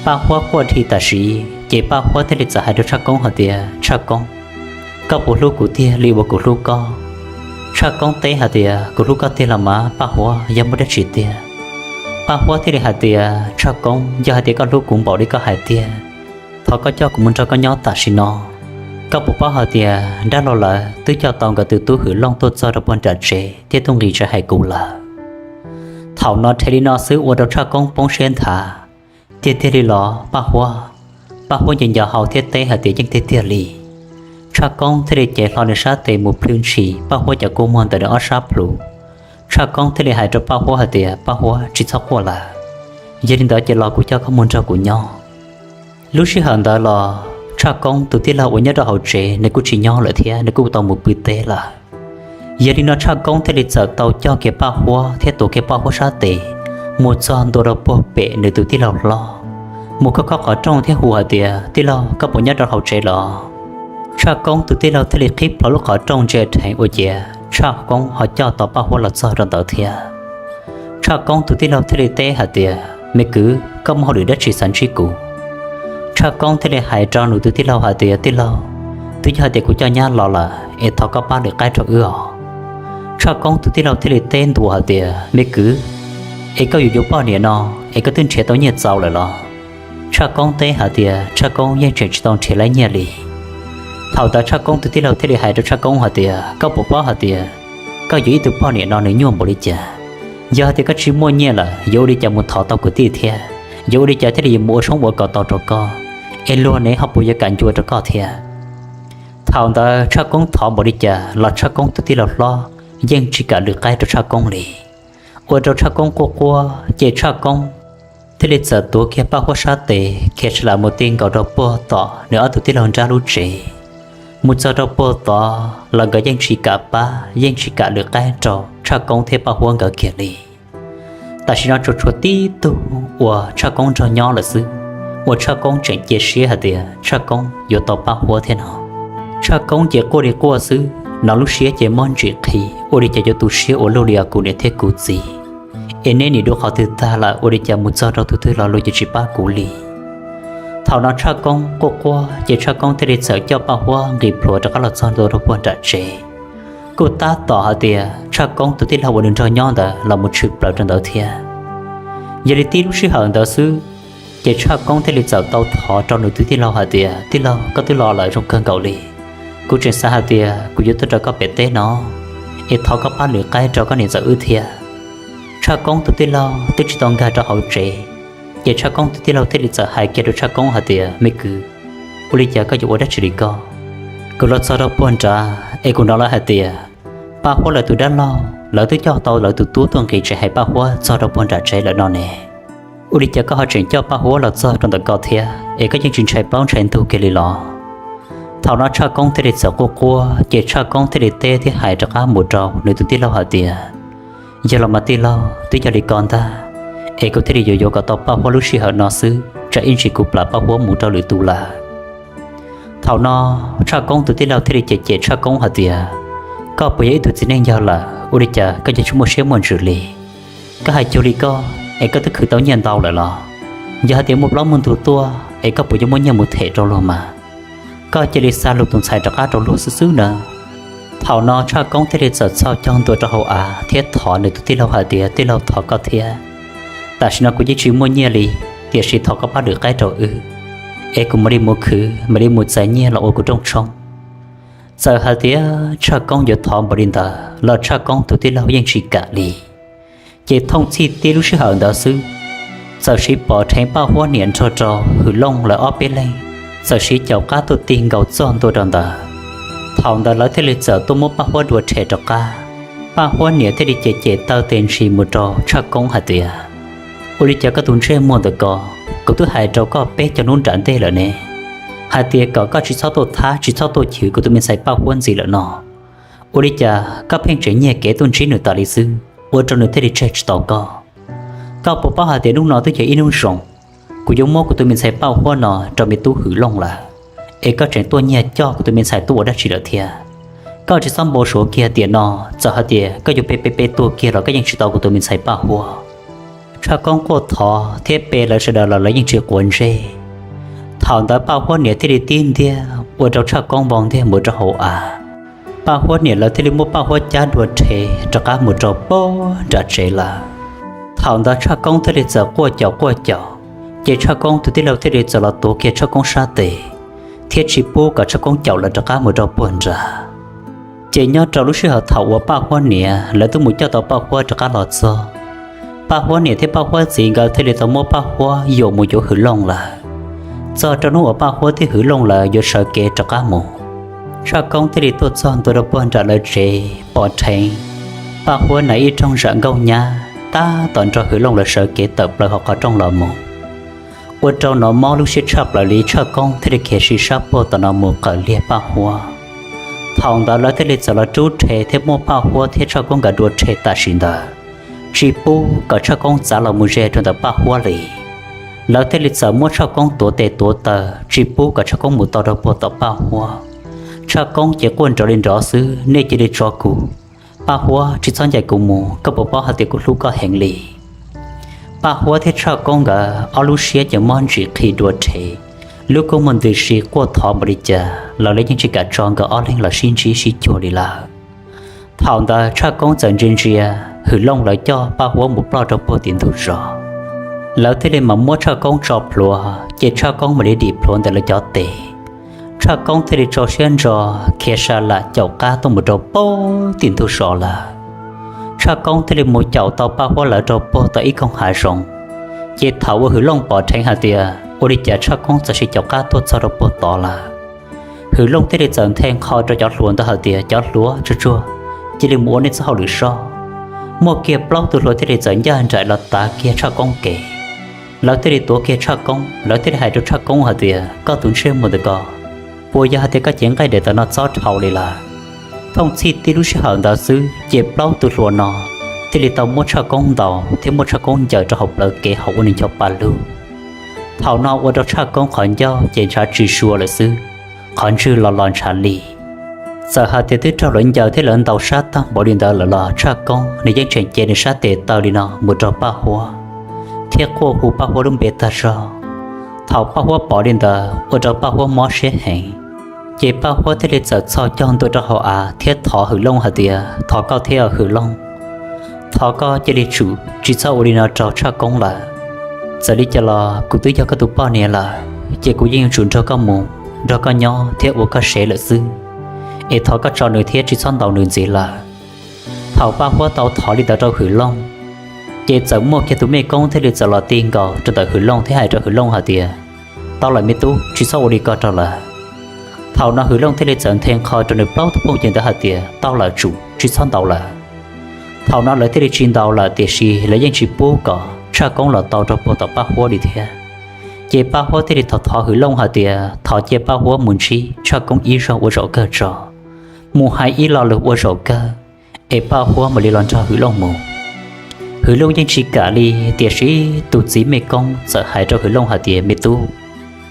Paj Huab quaj dhi tam sim, ces Paj Huab thiaj li txawm hais rau Tshaj Koob hais tias, Tshaj Koob, koj puas hlub kuv tiag li uas kuv hlub koj? Tshaj Koob teb hais tias, Kuv hlub koj tiag los mas Paj Huab, yog muaj dab tsi tiag? Paj Huab thiaj li hais tias, Tshaj Koob, yog hais tias koj hlub kuv npaum li koj hais tiag, thov koj coj kuv mus nrog koj nyob tam sim no. Koj puas paub hais tias dab laug lawv twb coj tau nkawd tus tub Hwm Looj tuaj txog rau puag nram tsev thiab tuaj nqis tsev hais kuv lawm? Thaum no rhe li no xwb ua rau Tshaj Koob poob siab nthav. Tiag tiag li los Paj Huab? Paj Huab nce nco hau thiab teb hais tias, Yeej tiag tiag li. Tshaj Koob thiaj li cev hlo nws sab tes mus plhws ntshis Paj Huab cov kua muag ntawm nws ob sab plhu. Tshaj Koob thiaj li hais rau Paj Huab hais tias, Paj Huab, tsis txhob quaj lawm, yog li ntawd ces los kuv coj koj mus nrog kuv nyob. Lub sij hawm ntawd los Tshaj Koob tus tij laug uas nyob rau hauv tsev nws kuj tsis nyob lawm thiab nws kuj tau mus pw teb lawm. Yog li no Tshaj Koob thiaj li txawm tau coj kiag Paj Huab thiab tuav kiag Paj Huab sab tes mus txog ntua rau puag pem nws tus tij laug hlob, mus khob khob qhov rooj thiab hu hais tias, Tij laug, koj puas nyob rau hauv tsev los? Tshaj Koob tus tij laug thiaj li qhib plho lub qhov rooj ntsia dheev ua ciav Tshaj Koob ho coj tau Paj Huab los txog rau ntawd thiab. Tshaj Koob tus tij laug thiaj li teb hais tias, Me kwv, koj muaj hauj lwm dab tsi xav ntsib kuv? Tshaj Koob thiaj li hais rau nws tus tij laug hais tias, Tij laug, twb yog hais tias kuv coj nyab los lawm es thov koj pab lwm qaib rau wb os. Tshaj Koob tus tij laug thiaj li teb ntuas hais tias, Me kwv, es koj yuav yuav poj niam no es koj twb nrhiav tau nyiaj txaus lawm los? Tshaj Koob teb hais tias Tshaj Koob yeej tseem tsis tau nrhiav laib nyiaj li. Thaum ntawd Tshaj Koob tus tij laug thiaj li hais rau Tshaj Koob hais tias, Koj puas paub hais tias koj yuav ib tug poj niam no nws nyuaj npaum li cas? Yog hais tias koj tsis muaj nyiaj lawm yuav ua li cas mus thov tau kwv tij thiab? Yuav ua li cas thiaj li yuav mus ua tshoob ua kos tau rau koj, es luag ne ho puas yuav kam ncua rau koj thiab? Thaum ntawd Tshaj Koob thov npaum li cas los Tshaj Koob tus tij laug hlob yeej tsis kam lwm qaib rau Tshaj Koob li. Ua rau Tshaj Koob quaj quaj ces Tshaj Koob thiaj li txawm tuav kiag Paj Huab sab tes khiav sawv lam mus ti nkaus rau puag tom nws ob tug tij laug nrab lub tsev. Mus txog rau puag tod los nkawd yeej tsis kam pab yeej tsis kam lwm qaib rau Tshaj Koob thiab Paj Huab nkawd kiag li. Tam sim no tsuas tshuav tib tug uas Tshaj Koob nrog nyob lawm xwb, uas Tshaj Koob tseem cia siab hais tias Tshaj Koob yuav tau Paj Huab thiab no. Tshaj Koob ces quaj li quaj xwb, hnov lub siab ces mob ntsim qhi, ua li cas yuav tu siab ua luaj li os kuv niam thiab kuv txiv. Es neb nim dua qhov twg tag lawm ua li cas mus txog rau tus twg los luag ces tsis pab kuv li. Thaum no Tshaj Koob quaj quaj ces Tshaj Koob thiaj li txawm coj Paj Huab nqis plhuav rov qab los txog ntua rau puag nram tsev. Kuj tab tom hais tias Tshaj Koob tus tij laug uas nws nrog nyob ntawd los mus tshwm plaws rau ntawd thiab. Yog li tib lub sij hawm ntawd xwb, ces Tshaj Koob thiaj li txawm tau thov rau nws tus tij laug hais tias, Tij laug, koj twb los lawm zoo kawg nkaus li. Kuv tseem xav hais tias kuv yuav tuaj rau koj pem teb no, es thov koj pab lwm qaib rau koj niam ntxawm wb thiab. Tshaj Koob tus tij laug twb tsis tau nkag rau hauv tsev, ces Tshaj Koob tus tij laug thiaj li txawm hais kiag rau Tshaj Koob hais tias, Me kwv, ua li cas koj yuav ua dab tsi li koj? Kuv los txog rau puag nrad es kuv hnov lawv hais tias Paj Huab lawv tus dab laug lawv twb coj tau lawv tus tub tuaj nqis tsev hais Paj Huab txog rau puag nram tsev lawm no ne. Ua li cas koj ho tseem coj Paj Huab los txog rau ntawm koj thiab es koj yeej tsis ntshai plaub ntshai ntug kiag li los? Thaum no Tshaj Koob thiaj li txawm quaj quaj ces Tshaj Koob thiaj li teb thiab hais rov qab mus rau nws tus tij laug hais tias, Yog los mas tij laug, twb yog li ko ntag, es kuv thiaj li yuav yuav kom tau Paj Huab lub sij hawm no xwb, tsam ib ntsis kuv plam Paj Huab mus rau lwm tus lawm. Thaum no Tshaj Koob tus tij laug thiaj li cem cem Tshaj Koob hais tias, Koj puas yog ib tug txiv neej yawg lawm, ua li cas koj yeej tsis muaj siab muaj ntsws li? Koj hais cuag li koj es koj twb khwv tau nyiaj ntau lawm los? Yog hais tias muaj plaub muaj ntug tuaj es koj puas yuav muaj nyiaj mus them rau luag mas? Koj cia li xa luag tus ntxhais rov qab rau luag xwb xwb na. Thaum no Tshaj Koob thiaj li txawm txhos caug ntua rau hauv av thiab thov nws tus tij laug hais tias, Tij laug, thov koj thiab, tam sim no kuv yeej tsis muaj nyiaj li, tiam sis thov koj pab lwm qaib rau wb, es kuv mam li mus khwv mam li mus txais nyiaj los ua kuv rooj tshoob. Txawm hais tias Tshaj Koob yuav thov npaum li ntawd los Tshaj Koob tus tij laug yeej tsis kam li. Ces thooj txhij tib lub sij hawm ntawd xwb, txawm siv pom dheev Paj Huab niam nrog rau Hwm Looj lawv ob peb leeg txawm siv caum qab tuaj tig nkaus txog ntua rau ntawd. Thaum ntawd lawv thiaj li txawm tuaj muab Paj Huab dua rhe rov qab. Paj Huab niam thiaj li cem cem taw tes ntshis mus rau Tshaj Koob hais tias, Ua li cas koj tus ntsej muag ntawm ko, kuv twb hais rau koj peb caug hnub nram ntej lawm ne, hais tias kom koj tsis txhob tuaj thab tsis txhob tuaj chwv kuv tus me ntxhais Paj Huab ntxiv lawm no. Ua li cas koj pheej tseem nyiag kev tuaj ntsib nws tas li xwb, ua rau nws thiaj li tseg tsis tau koj? Koj puas paub hais tias hnub no twb yog ib hnub zoo, Kuv yuav muab kuv tus me ntxhais Paj Huab no rau me tub Hwm Looj lawm, es koj tseem tuaj nyiag coj kuv tus me ntxhais tuaj ua dab tsi lawm thiab? Koj tsis txhob npau suav kiag tiam no, txawm hais tias koj yuav pe pe pe tuag kiag los koj yeej tsis tau kuv tus me ntxhais Paj Huab. Tshaj Koob quaj thov thiab pe lawv sawv daws los lawv yeej tsis quav ntsej. Thaum ntawd Paj Huab niam thiaj li tib ntiag ua rau Tshaj Koob npau ntiag mus rau hauv av. Paj Huab niam lawv thiaj li muab Paj Huab cab dua rhe rov qab mus rau pag nram tsev lawm. Thaum ntawd Tshaj Koob thiaj li txawm quaj caum quaj caum, ces Tshaj Koob tus tij laug thiaj li txawm los tuav kiag Tshaj Koob sab tes, thiab tsis pub kom Tshaj Koob caum lawv rov qab mus rau puag nrad. Ces nyob rau lub sij hawm thaum uas Paj Huab niam lawv twb mus coj tau Paj Huab rov qab los txog, Paj Huab niam thiab Paj Huab txiv nkawd thiaj li tau muab Paj Huab yuam mus yuav Hwm Looj lawm. Txog rau hnub uas Paj Huab thiab Hwm Looj lawv yuav sawv kev rov qab mus, Tshaj Koob thiaj li tuaj txog ntua rau puag nram lawv tsev pom dheev Paj Huab nais ib rooj zam nkauj nyab tab tom nrog Hwm Looj lawv sawv kev tawm plaws hauv qhov rooj los mus. Ua rau nov mob lub siab tshaj plaws li, Tshaj Koob thiaj li khiav sim sab puag tom no mus qawm liag Paj Huab. Thaum ntawd lawv thiaj li txawm los rub rhe thiab muab Paj Huab thiab Tshaj Koob nkawd dua rhe tam sim ntawd, tsis pub kom Tshaj Koob txav los mus ze rau ntawm Paj Huab li. Lawv thiaj li txawm muab Tshaj Koob tuav tes tuav taw tsis pub kom Tshaj Koob mus tau rau puag tom Paj Huab. Tshaj Koob ces quaj nrov li nrov xwb: Nej cia li tso kuv! Paj Huab, tsis txhob ncaim kuv mus, koj puas paub hais tias kuv hlub koj heev li? Paj Huab thiab Tshaj Koob nkawd ob lub siab ces mob ntsim qhi dua rhe, lub kua muag ntws si quaj thov npaum li cas los lawv yeej tsis kam tso nkawd ob leeg los sib ntsib sib cuag li lawm. Thaum ntawd Tshaj Koob txawm ntsia ntsia Hwm Looj lawv coj Paj Huab mus ploj rau puag tim ntug zos. Lawv thiaj li mam muab Tshaj Koob tso plhuav, ces Tshaj Koob mam li dim plhuav ntawm lawv cov tes. Tshaj Koob thiaj li tso siab ntso khiav sa lam caum qab tuaj mus rau puag tim ntug zos lawm. Tshaj Koob thiaj li mus caum tau Paj Huab lawv rau puag tom ib koog hav zoov. Ces thaum uas Hwm Looj pom dheev hais tias ua li cas Tshaj Koob txawm sim caum qab tuaj txog rau puag tod lawm, Hwm Looj thiaj li txawm nthe nqho rau cov hluas ntawd hais tias, Cov hluas, tsuag tsuag, cia li mus ua nej txoj hauj lwm soj. Muaj kiag plaub tug hluas thiaj li txawm ncaj nraim los tav kiag Tshaj Koob kev. Lawv thiaj li tuav kiag Tshaj Koob, lawv thiaj li hais rau Tshaj Koob hais tias, Koj tus ntsej muag ntawm ko, puas yog hais tias koj cev nqaij daim tawv no txob dhau li lawm? Thooj txhij tib lub sij hawm ntawd xwb ces plaub tug hluas no thiaj li tau muab Tshaj Koob ntaus thiab muab Tshaj Koob ncaws rau hauv plawv kev hauv ua nws cov pa lug. Thaum no ua rau Tshaj Koob qhov ncauj ces ntshav tsis sua lawm xwb, qhov ntswg los los ntshav li. Txawm hais tias twb raug lawv ncaws thiab lawv ntaus sab tag npaum li ntawd lawm los Tshaj Koob nws yeej tseem cev nws sab tes taw li no mus rau Paj Huab, thiab quaj hu Paj Huab lub npe tag zog. Thaum Paj Huab pom li ntawd ua rau Paj Huab mob siab heev, ces Paj Huab thiaj li txawm txhos caug ntua rau hauv av thiab thov Hwm Looj hais tias, Thov koj thiab Hwm Looj, thov koj cia li tsum tsis txhob ua li no rau Tshaj Koob lawm. Txawm li cas los kuv twb yog koj tus poj niam lawm, ces kuv yeej yuav tsum nrog koj mus, nrog koj nyob thiab ua koj sev lawm xwb, es thov koj tso nws thiab tsis txhob ntaus nws ntxiv lawm. Thaum Paj Huab tau thov li ntawd rau Hwm Looj, ces txawm muaj kiag tus mej koob thiaj li txawm los ti nkaus rau ntawm Hwm Looj thiab hais rau Hwm Looj hais tias, Tau lawm me tub, tsis txhob ua li ko rau lawm. Thaum no Hwm Looj thiaj li txawm nthe nqho rau nws plaub tug phooj ywg ntawd hais tias, Tau lawm, tsum tsis txhob ntaus lawm. Thaum no lawv thiaj li tsis ntaus lawm, tiam sis lawv yeej tsis pub kom Tshaj Koob los tau rau puag tom Paj Huab li thiab. Ces Paj Huab thiaj li thov thov Hwm Looj hais tias thov cia Paj Huab mus ntsib Tshaj Koob ib zaug ua zaum kawg tso, mus hais ib lo lus ua zaum kawg, es Paj Huab mam li los nrog Hwm Looj mus. Hwm Looj yeej tsis kam li, tiam sis tus txiv mej koob txawm hais rau Hwm Looj hais tias, Me tub,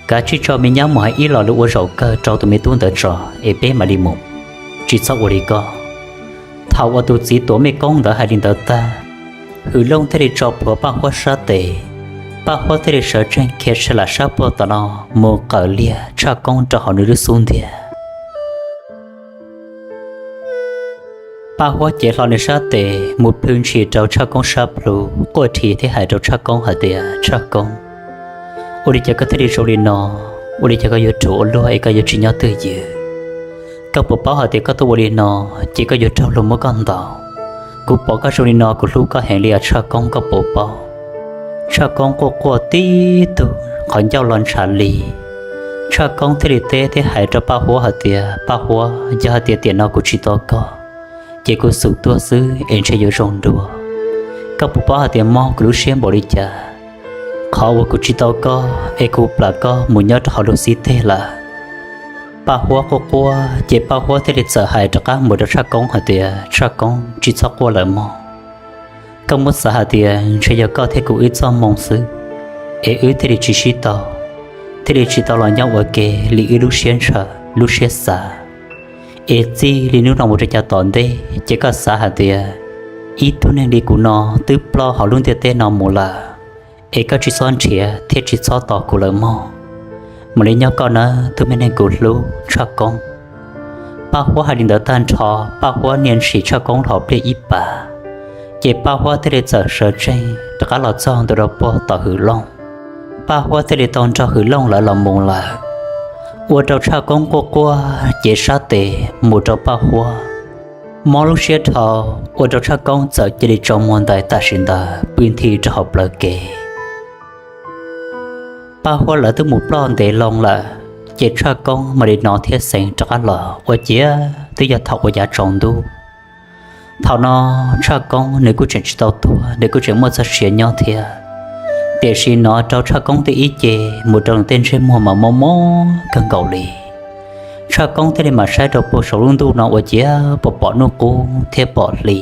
kav tsij tso me nyab mus hais ib lo lus ua zaum kawg rau tus me tub ntawd tso, es peb mam li mus, tsis txhob ua li ko. Thaum uas tus txiv tuam mej koob ntawd hais li ntawd tag, Hwm Looj thiaj li tso plhuav Paj Huab sab tes, Paj Huab thiaj li sawv tsees khiav sa lam sab puag tom no mus qawm liag Tshaj Koob rau hauv nws lub xub ntiag. Paj Huab cev hlo nws sab tes mus plhws ntshis rau Tshaj Koob sab plhu, quaj rhi thiab hais rau Tshaj Koob hais tias, Tshaj Koob, ua li cas koj thiaj li zoo li no? Ua li cas koj yuav ruam ua luaj es koj yuav tsis nyob twj ywm? Koj puas paub hais tias koj tuaj ua li no ces koj yuav raug luag muab koj ntaus? Kuv pom koj zoo li no kuv hlub koj heev li os Tshaj Koob, koj puas paub? Tshaj Koob quaj quaj tib tug, qhov ncauj los ntshav li. Tshaj Koob thiaj li teb thiab hais rau Paj Huab hais tias, Paj Huab, yog hais tias tiam no kuv tsis tau koj, ces kuv xum tuag xwb es ntshe yuav zoo dua. Koj puas paub hais tias mob kuv lub siab npaum li cas, qhov uas kuv tsis tau koj es kuv plam koj mus nyob rau hauv luag xib teg lawm? Paj Huab quaj quaj ces Paj Huab thiaj li txawm hais rov qab mus rau Tshaj Koob hais tias, Tshaj Koob, tsis txhob quaj lawm mog. Koj muab xav hais tias ntshe yog koj thiab kuv wb txoj hmoo xwb, es wb thiaj li tsis sib tau, thiaj li tsis tau los nyob ua ke li wb lub siab ntshaw lub siab xav. Es txij li hnub no mus rau caij tom ntej ces koj xav hais tias ib tug neeg li kuv no twb ploj hauv lub ntiaj teb no mus lawm, es koj tsis txhob nrhiav thiab tsis txhob tos kuv lawm mog. Mam li nyob koj nawb tus me neeg kuv hlub Tshaj Koob. Paj Huab hais li ntawd tag nrho, Paj Huab niaj ntshis Tshaj Koob hlo pliaj ib pas, ces Paj Huab thiaj li txawm sawv tsees rov qab los txog ntua rau puag tom Hwm Looj. Paj Huab thiaj li tau nrog Hwm Looj lawv los mus lawm, ua rau Tshaj Koob quaj quaj cev sab tes mus rau Paj Huab. Mob lub siab dhau, ua rau Tshaj Koob txawm cia li tsaus muag ntais tam sim ntawd pw nthi rau hauv plawv kev. Paj Huab lawv twb mus ploj ntev loo lawm, ces Tshaj Koob mam li hnov thiab xeev rov qab los ua ciav twb yog thaum ua yav tsaus ntuj. Thaum no Tshaj Koob nws kuj tseem tsis tau tuag, nws kuj tseem muaj txoj sia nyob thiab, tiam sis hnov rau Tshaj Koob tej ib ce mus rau nws tej ntsej muag mas mob mob kawg nkaus li. Tshaj Koob thiaj li mam saib rau puag saum lub ntuj no ua ciav pom pom hnub qub thiab pom hli,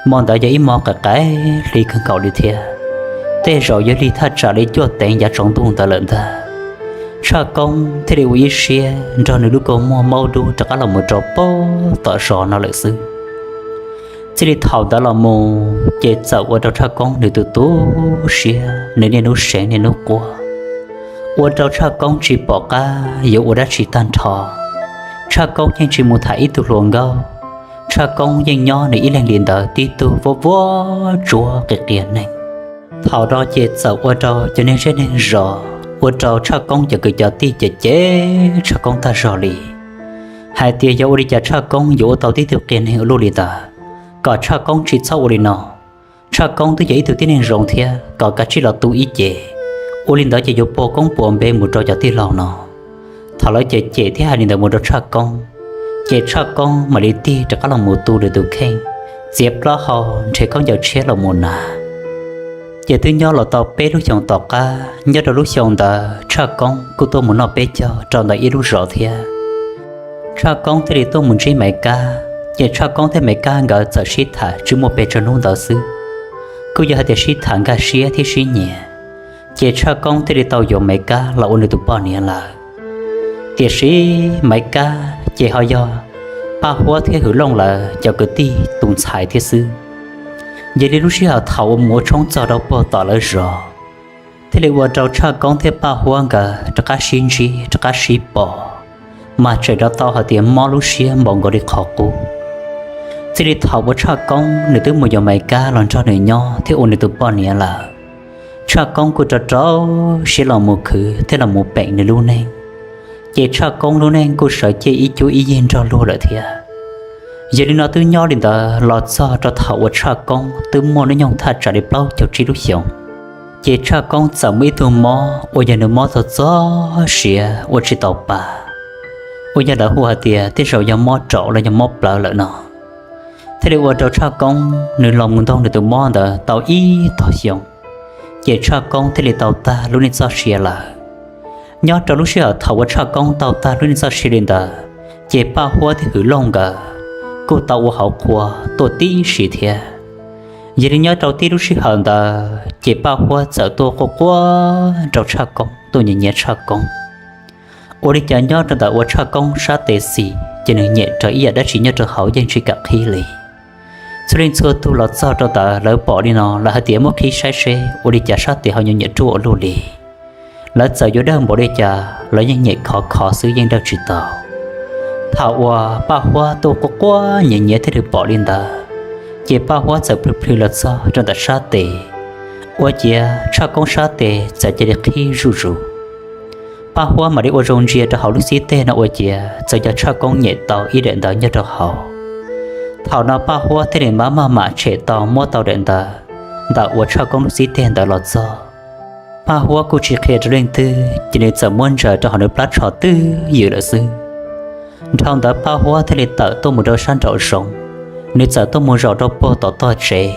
hmo ntawd yog ib hmo qis qais hli kawg nkaus li thiab, tej zaum yuav lig thaj tsam li cuaj teev yav tsaus ntuj ntawd lawm ntag. Tshaj Koob thiaj li ua ib siab nrog nws lub kua muag maub dub rov qab los mus rau puag tom zos no lawm xwb. Txij li thaum ntawd los mus ces txawm ua rau Tshaj Koob nws tu tu siab, nws niaj hnub seev niaj hnub quaj, ua rau Tshaj Koob tsis pom qab yuav ua dab tsi tag nrho. Tshaj Koob yeej tsis mus tham ib tug hluas nkauj, Tshaj Koob yeej nyob nws ib leeg li ntawd tib tug vuab vuab tsuab qia qia neeg. Thaum no ces txawm ua rau cov neeg zej neeg zos, ua rau Tshaj Koob cov kwv cov tij cem cem Tshaj Koob tag zog li, hais tias yog ua li cas Tshaj Koob yuav ua tau tib tug qia neeg ua luaj li ntawd, kom Tshaj Koob tsis txhob ua li no. Tshaj Koob twb yog ib tug tib neeg zoo thiab, kom kav tsij los tu ib ce, ua li ntawd ces yuav puas koob puas npe mus rau cov tij laug no. Thaum lawv cem cem thiab hais li ntawd mus rau Tshaj Koob, ces Tshaj Koob mam li tig rov qab los mus tu nws tus kheej, txiav plaub hau nrhiav khaub ncaws tshiab los mus hnav. Ces twb nyob los tau peb lub xyoos tom qab, nyob rau lub xyoo ntawd Tshaj Koob kuj tuaj mus noj peb caug rau ntawm ib lub zos thiab. Tshaj Koob thiaj li tuaj mus ntsib Maiv Kab, ces Tshaj Koob thiab Maiv Kab nkawd txawm sib tham tsis muaj pes tsawg hnub ntawd xwb, kuj yog hais tias sib tham nkag siab thiab sib nyiam, ces Tshaj Koob thiaj li tau yuav Maiv Kab los ua nws tus poj niam lawm. Tiam sis Maiv Kab ces ho yog Paj Huab thiab Hwm Looj lawv cov kwv tij tus ntxhais thiab xwb. Yog li lub sij hawm thaum uas mus ua tshoob txog rau puag tom lawv zos, thiaj li ua rau Tshaj Koob thiab Paj Huab nkawd rov qab sib ntsib rov qab sib pom, mas tseem rov tau hais tias mob lub siab npaum nkaus li qhov qub. Txij li thaum uas Tshaj Koob nws twb mus yuav Maiv Kab los nrog nws nyob thiab ua nws tus poj niam lawm, Tshaj Koob kuj rau rau siab los mus khwv thiab los mus peem nws lub neej, ces Tshaj Koob lub neej kuj sawv cia ib cuab ib yig nrog luag lawm thiab. Yog li no twb nyob li ntawd los txog rau thaum uas Tshaj Koob twb muaj hnub nyoog thaj tsam li plaub caug tsib lub xyoos, ces Tshaj Koob txawm muaj ib tug mob uas yog nws mob txog txog siav ua tsis tau pa, uas yog lawv hu hais tias tej zaum yog mob raum los yog mob plawv lawm no. Thiaj li ua rau Tshaj Koob nws los mus ntaug nws tus mob ntawd tau ib tog xyoo, ces Tshaj Koob thiaj li tau tag lub neej txoj sia lawm. Nyob rau lub sij hawm thaum uas Tshaj Koob tau tag lub neej txoj sia li ntawd, ces Paj Huab thiab Hwm Looj nkawd kuj tau ua hauv qhua tuaj tib si thiab. Yog li nyob rau tib lub sij hawm ntawd ces Paj Huab txawm tuaj quaj quaj rau Tshaj Koob, tuaj nyiam nyiam Tshaj Koob. Ua li cas nyob rau ntawm uas Tshaj Koob sab tes xis ces nws nyiam raws ib yam dab tsi nyob rau hauv yeej tsis kam qhib li. Txhua leej txhua tug los txog rau ntawd lawv pom li no lawv hais tias muab qhib saib seb ua li cas sab tes ho nyiam nyiam ruaj ua luaj li. Lawv txawm yuav dawj npaum li cas los yeej nyiam khov khov xwb yeej dawj tsis tau. Thaum uas Paj Huab tuaj quaj quaj nyiam nyiam thiab nws pom li ntawd, ces Paj Huab txawm plhws plhws los txog rau ntawm sab tes, ua ciav Tshaj Koob sab tes txawm cia li qhib zuj zus. Paj Huab mam li ua zoo ntsia rau hauv lub xib teg no ua ciav txawm yog Tshaj Koob nyem tau ib daim ntawv nyob rau hauv. Thaum no Paj Huab thiaj li mam maj mam tshem tau muab tau daim ntawv ntawm uas Tshaj Koob lub xib teg ntawd los txog. Paj Huab kuj tsis qhia rau leej twg ces nws txawm muab ntsaws rau hauv nws plab tsho twj ywm lawm xwb. Dhau ntawd Paj Huab thiaj li tawm tuaj mus rau sab nraum zoov, nws txawm tuaj mus zaum rau puag tom tog tsev,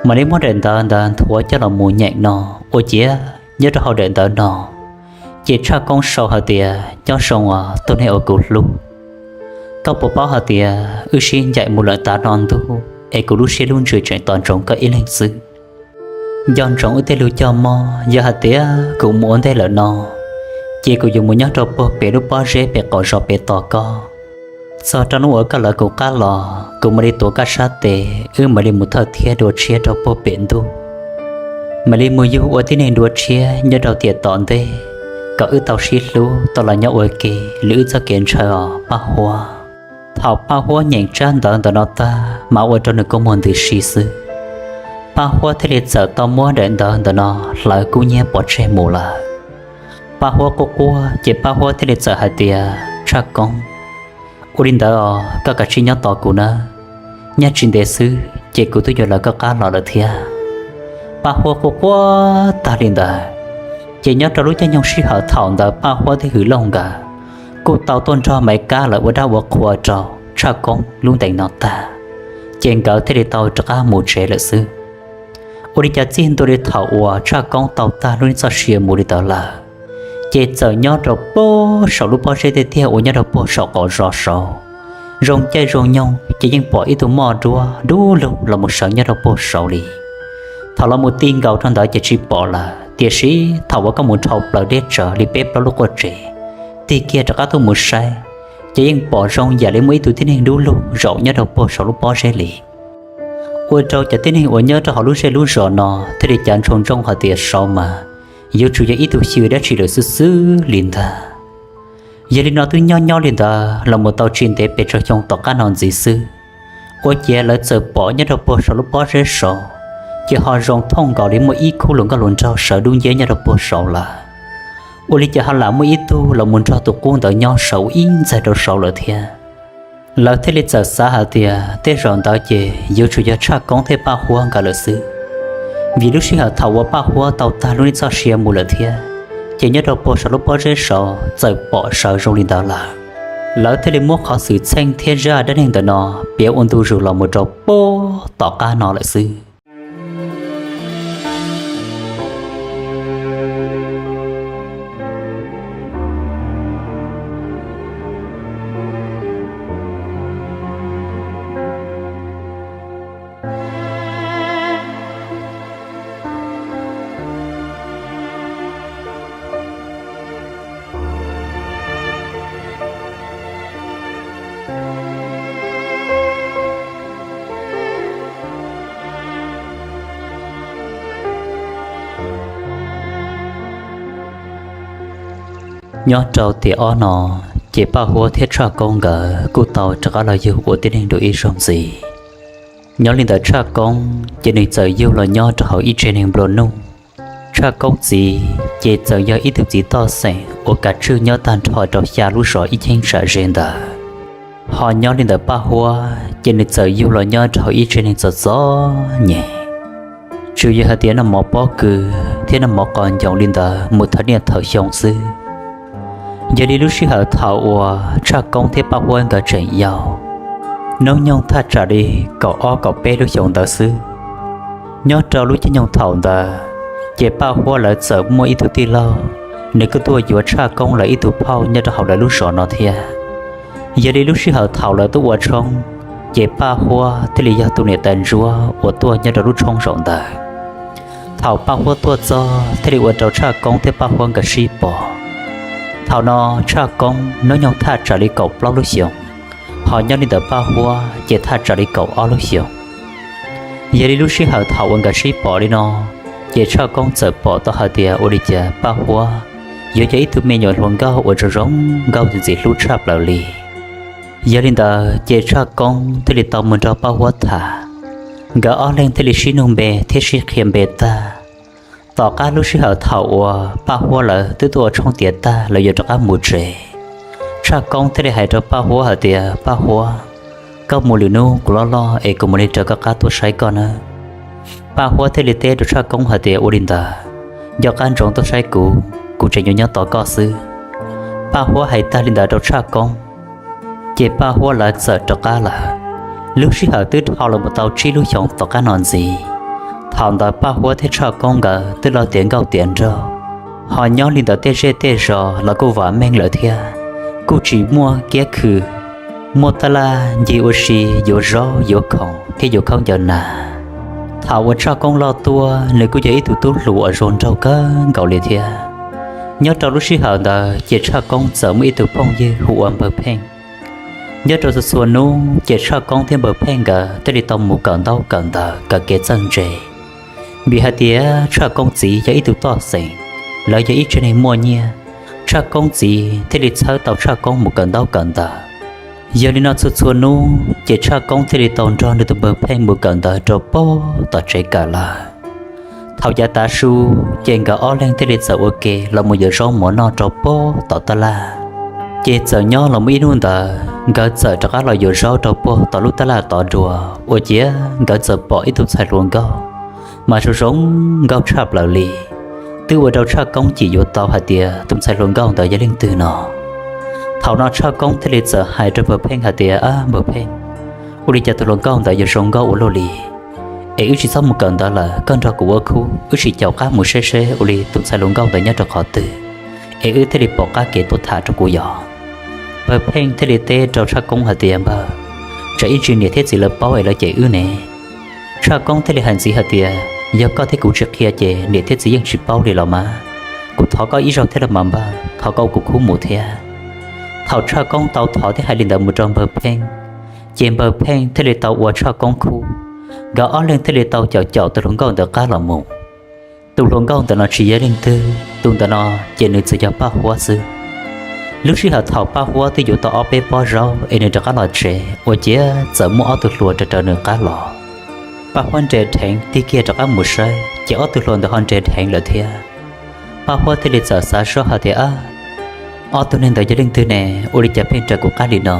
mam li muab daim ntawv ntawd nthuav coj los mus nyeem no, ua ciav nyob rau hauv daim ntawv no ces Tshaj Koob sau hais tias, nyob zoo os tus neeg uas kuv hlub, koj puas paub hais tias wb sib ncaim mus lawm tav no ntuj es kuv lub siab lub ntsws tseem tos ntsoov koj ib leeg xwb. Nco ntsoov wb tej lus cog mob, yog hais tias kuv mus ua ntej lawm no, ces kuv yuav mus nyob rau puag pem lub pob zeb pem qaum zos pem tos koj. Txog rau hnub uas koj lawv kuv qab los, kuv mam li tuav koj sab tes, wb mam li mus thawj thiab dua tshiab rau puag pem ntuj, mam li mus yug ua tib neeg dua tshiab nyob rau tiam tom ntej, kom wb tau sib hlub tau los nyob ua ke li wb txoj kev ntshaw os Paj Huab. Thaum Paj Huab nyeem tsab ntawv ntawm no tag mas ua rau nws kua muag ntws si xwb. Paj Huab thiaj li txawm tau muab daim ntawv ntawm no hlawv kub hnyiab pov tseg mus lawm. Paj Huab quaj quaj ces Paj Huab thiaj li txawm hais tias, Tshaj Koob, ua li ntawd os, koj kav tsij nyob tos kuv nawb, nyob tsis ntev xwb ces kuv twb yuav lawv koj qab los lawm thiab. Paj Huab quaj quaj tag li ntawd, ces nyob rau lub caij nyoog sij hawm thaum ntawd Paj Huab thiab Hwm Lauj nkawd kuj tau tuaj nrog Maiv Kab lawv ua dab ua qhua rau Tshaj Koob lub ntees no tag, ces nkawd thiaj li tau rov qab mus tsev lawm xwb. Ua li cas txij ntua li thaum uas Tshaj Koob tau tag lub neej txoj sia mus li ntawd lawm, ces txawm nyob rau puag saum lub pob zeb tiag tiag uas nyob rau puag saum qaum zos saud, zoo caij zoo nyoog ces yeej pom ib tug moj duab dub lug los mus sawv nyob rau puag saud li. Thaum los mus ti nkaus rau ntawd ces tsis pom lawm, tiam sis thaum uas koj mus dhau plaws deb tsawv li peb plaub lub quaj tsev, tig kiag rov qab tuaj mus saib, ces yeej pom zoo yam li muaj ib tug tib neeg dub lug zaum nyob rau puag saum lub pob zeb li. Ua rau cov tib neeg uas nyob rau hauv lub zej lub zos no thiaj li cav ntsoov ntsoov hais tias saud mas yuav tsum yog ib tug xyw dab tsi lawm xwb xwb li ntag. Yog li no twb nyob nyob li ntawd los mus tau tsis ntev pes tsawg xyoo tom qab no ntxiv xwb, ua ciav lawv txawm pom nyob rau puag saum lub pob zeb saud, ces ho zoo thooj nkaus li muaj ib khub hluas nkauj hluas nraug sawv dub nciab nyob rau puag saud lawm. Ua li cas ho lam muaj ib tug los mus nrog tus qub ntawd nyob sawv ua ib ntxaig rau saud lawm thiab. Lawv thiaj li txawm xav hais tias tej zaum ntawd ces yuav tsum yog Tshaj Koob thiab Paj Huab nkawd lawm xwb, vim lub sij hawm thaum uas Paj Huab tau tag lub neej txoj sia mus lawm thiab, ces nyob rau puag saum lub pob zeb saud txawm pom sawv zoo li ntawd lawm. Lawv thiaj li muab qhov xwm txheej thiab zaj dab neeg ntawm no piav ua ntu zus los mus rau puag tom qab no lawm xwb. Nyob rau tiam ob no, ces Paj Huab thiab Tshaj Koob nkawd kuj tau rov qab los yug ua tib neeg dua ib zaug ntxiv. Nyob li ntawm Tshaj Koob ces nws txawm yug los nyob rau hauv ib tsev neeg nplua nuj. Tshaj Koob txiv ces txawm yog ib tug txiv toj xeem uas kav tswj nyob tag nrho rau xya lub zos ib cheeb tsam ze ntawd. Ho nyob li ntawm Paj Huab ces nws txawm yug los nyob rau hauv ib tsev neeg txom txom nyem, tsuas yog hais tias noj mov pob kws thiab noj mov qos ncoos li ntawd mus thawm niaj thawm xyoo xwb. Yog li lub sij hawm thaum uas Tshaj Koob thiab Paj Huab nkawd tseem yau, hnub nyoog thaj tsam li kaum ob kaum peb lub xyoos ntawd xwb, nyob rau lub caij nyoog thaum ntawd, ces Paj Huab lawv txawm muaj ib tug tij laug, nws kuj tuaj yuav Tshaj Koob lawv ib tug phauj nyob rau hauv lawv lub zos no thiab. Yog li lub sij hawm thaum lawv tuaj ua tshoob, ces Paj Huab thiaj li yog tus niam tais ntsuab uas tuaj nyob rau lub tshoob zaum ntawd. Thaum Paj Huab tuaj txog thiaj li ua rau Tshaj Koob thiab Paj Huab nkawd sib pom. Thaum no Tshaj Koob hnub nyoog thaj tsam li kaum plaub lub xyoos, ho nyob li ntawm Paj Huab ces thaj tsam li kaum ob lub xyoos. Yog li lub sij hawm thaum uas nkawd sib pom li no, ces Tshaj Koob txawm pom tau hais tias ua li cas Paj Huab yuav yog ib tug me nyuam hluas nkauj uas zoo zoo nkauj ntxim ntxim hlub tshaj plaws li. Yog li ntawd ces Tshaj Koob thiaj li tau mus nrog Paj Huab tham, nkawd ob leeg thiaj li sib nug npe thiab sib qhia npe tag. Tom qab lub sij hawm thaum uas Paj Huab lawv twb tuaj ua tshoob tiav tag lawv yuav rov qab mus tsev, Tshaj Koob thiaj li hais rau Paj Huab hais tias, Paj Huab, koj mus lwm hnub kuv loj loj es kuv mam li raws koj qab tuaj saib koj nawb. Paj Huab thiaj li teb rau Tshaj Koob hais tias, Ua li ntawd, nco qab ntsoov tuaj saib kuv, kuv tseem yuav nyob tos koj xwb. Paj Huab hais tag li ntawd rau Tshaj Koob, ces Paj Huab lawv txawm rov qab lawm. Lub sij hawm twb dhau los mus tau tsib lub xyoos tom qab no ntxiv, thaum ntawd Paj Huab thiab Tshaj Koob nkawd twb los tiav nkauj tiav nraug, ho nyob li ntawm tej zej tej zos los kuj vam meej lawm thiab, kuj tsis muaj kiab khw, muaj taj laj ncig ua si yuav zaub yuav khoom thiab yuav khaub ncaws nas. Thaum uas Tshaj Koob loj tuaj, nws kuj yog ib tug tub hluas uas zoo nraug kawg nkaus li thiab. Nyob rau lub sij hawm ntawd ces Tshaj Koob txawm muaj ib tug phooj ywg hu ua Npawg Pheej. Nyob rau txhua txhua hnub ces Tshaj Koob thiab Npawg Pheej nkawd thiaj li tau mus kawm ntaub kawm ntawv kawm kev txawj ntse. Vim hais tias Tshaj Koob txiv yog ib tug toj xeem, lawv yog ib tsev neeg muaj nyiaj, Tshaj Koob txiv thiaj li txhawb tau Tshaj Koob mus kawm ntaub kawm ntawv. Yog li no txhua txhua hnub ces Tshaj Koob thiaj li tau nrog nws tus Npawg Pheej mus kawm ntawv rau pem tom tsev kawm lawm. Thaum yav tav su ces nkawd ob leeg thiaj li txawm ua ke los mus yuav zaub mov noj rau pem tom taj laj. Ces txawm nyob los muaj ib hnub ntawd nkawd txawm rov qab los yuav zaub rau pem tom lub taj laj tod dua, ua ciav nkawd txawm pom ib tug ntxhais hluas nkauj mas zoo zoo nkauj tshaj plaws li, twb ua rau Tshaj Koob cim yuav tau hais tias tus ntxhais hluas nkauj ntawd yog leej twg no. Thaum no Tshaj Koob thiaj li txawm hais rau Npawg Pheej hais tias, Ab Npawg Pheej, ua li cas tus hluas nkauj ntawd yuav zoo nkauj ua luaj li? Es wb tsis txhob mus kawm ntawv lawm, koj nrog kuv ua khub, wb sim caum qab mus saib seb ua li tus ntxhais hluas nkauj ntawd nyob rau qhov twg, es wb thiaj li pom qab kev tuaj tham rau kuv yom. Npawg Pheej thiaj li teb rau Tshaj Koob hais tias, Npawg, tsam ib ntsis niam thiab txiv lawv paub es lawv cem wb ne. Tshaj Koob thiaj li hais ntxiv hais tias, Yog koj thiab kuv tsis qhia ces niam thiab txiv yeej tsis paub li los mas. Kuv thov koj ib zaug thiab los mas npawg, thov koj ua kuv khub mus thiab. Thaum Tshaj Koob tau thov thiab hais li ntawd mus rau Npawg Pheej, ces Npawg Pheej thiaj li tau ua Tshaj Koob khub. Nkawd ob leeg thiaj li tau caum caum tus hluas nkauj ntawd qab los mus. Tus hluas nkauj ntawm no tsis yog leej twg, tus ntawm no ces nws txawm yog Paj Huab xwb. Lub sij hawm thaum Paj Huab twb yuav tau ob peb pob zaub es nws rov qab los tsev, ua ciav txawm muaj ob tug hluas raws raws nws qab los. Paj Huab nres dheev tig kiag rov qab mus saib ces ob tug hluas ntawd ho nres dheev lawm thiab. Paj Huab thiaj li txawm xav zoj hais tias, Ab, ob tug neeg ntawd yog leej twg ne, ua li cas pheej raws kuv qab li no?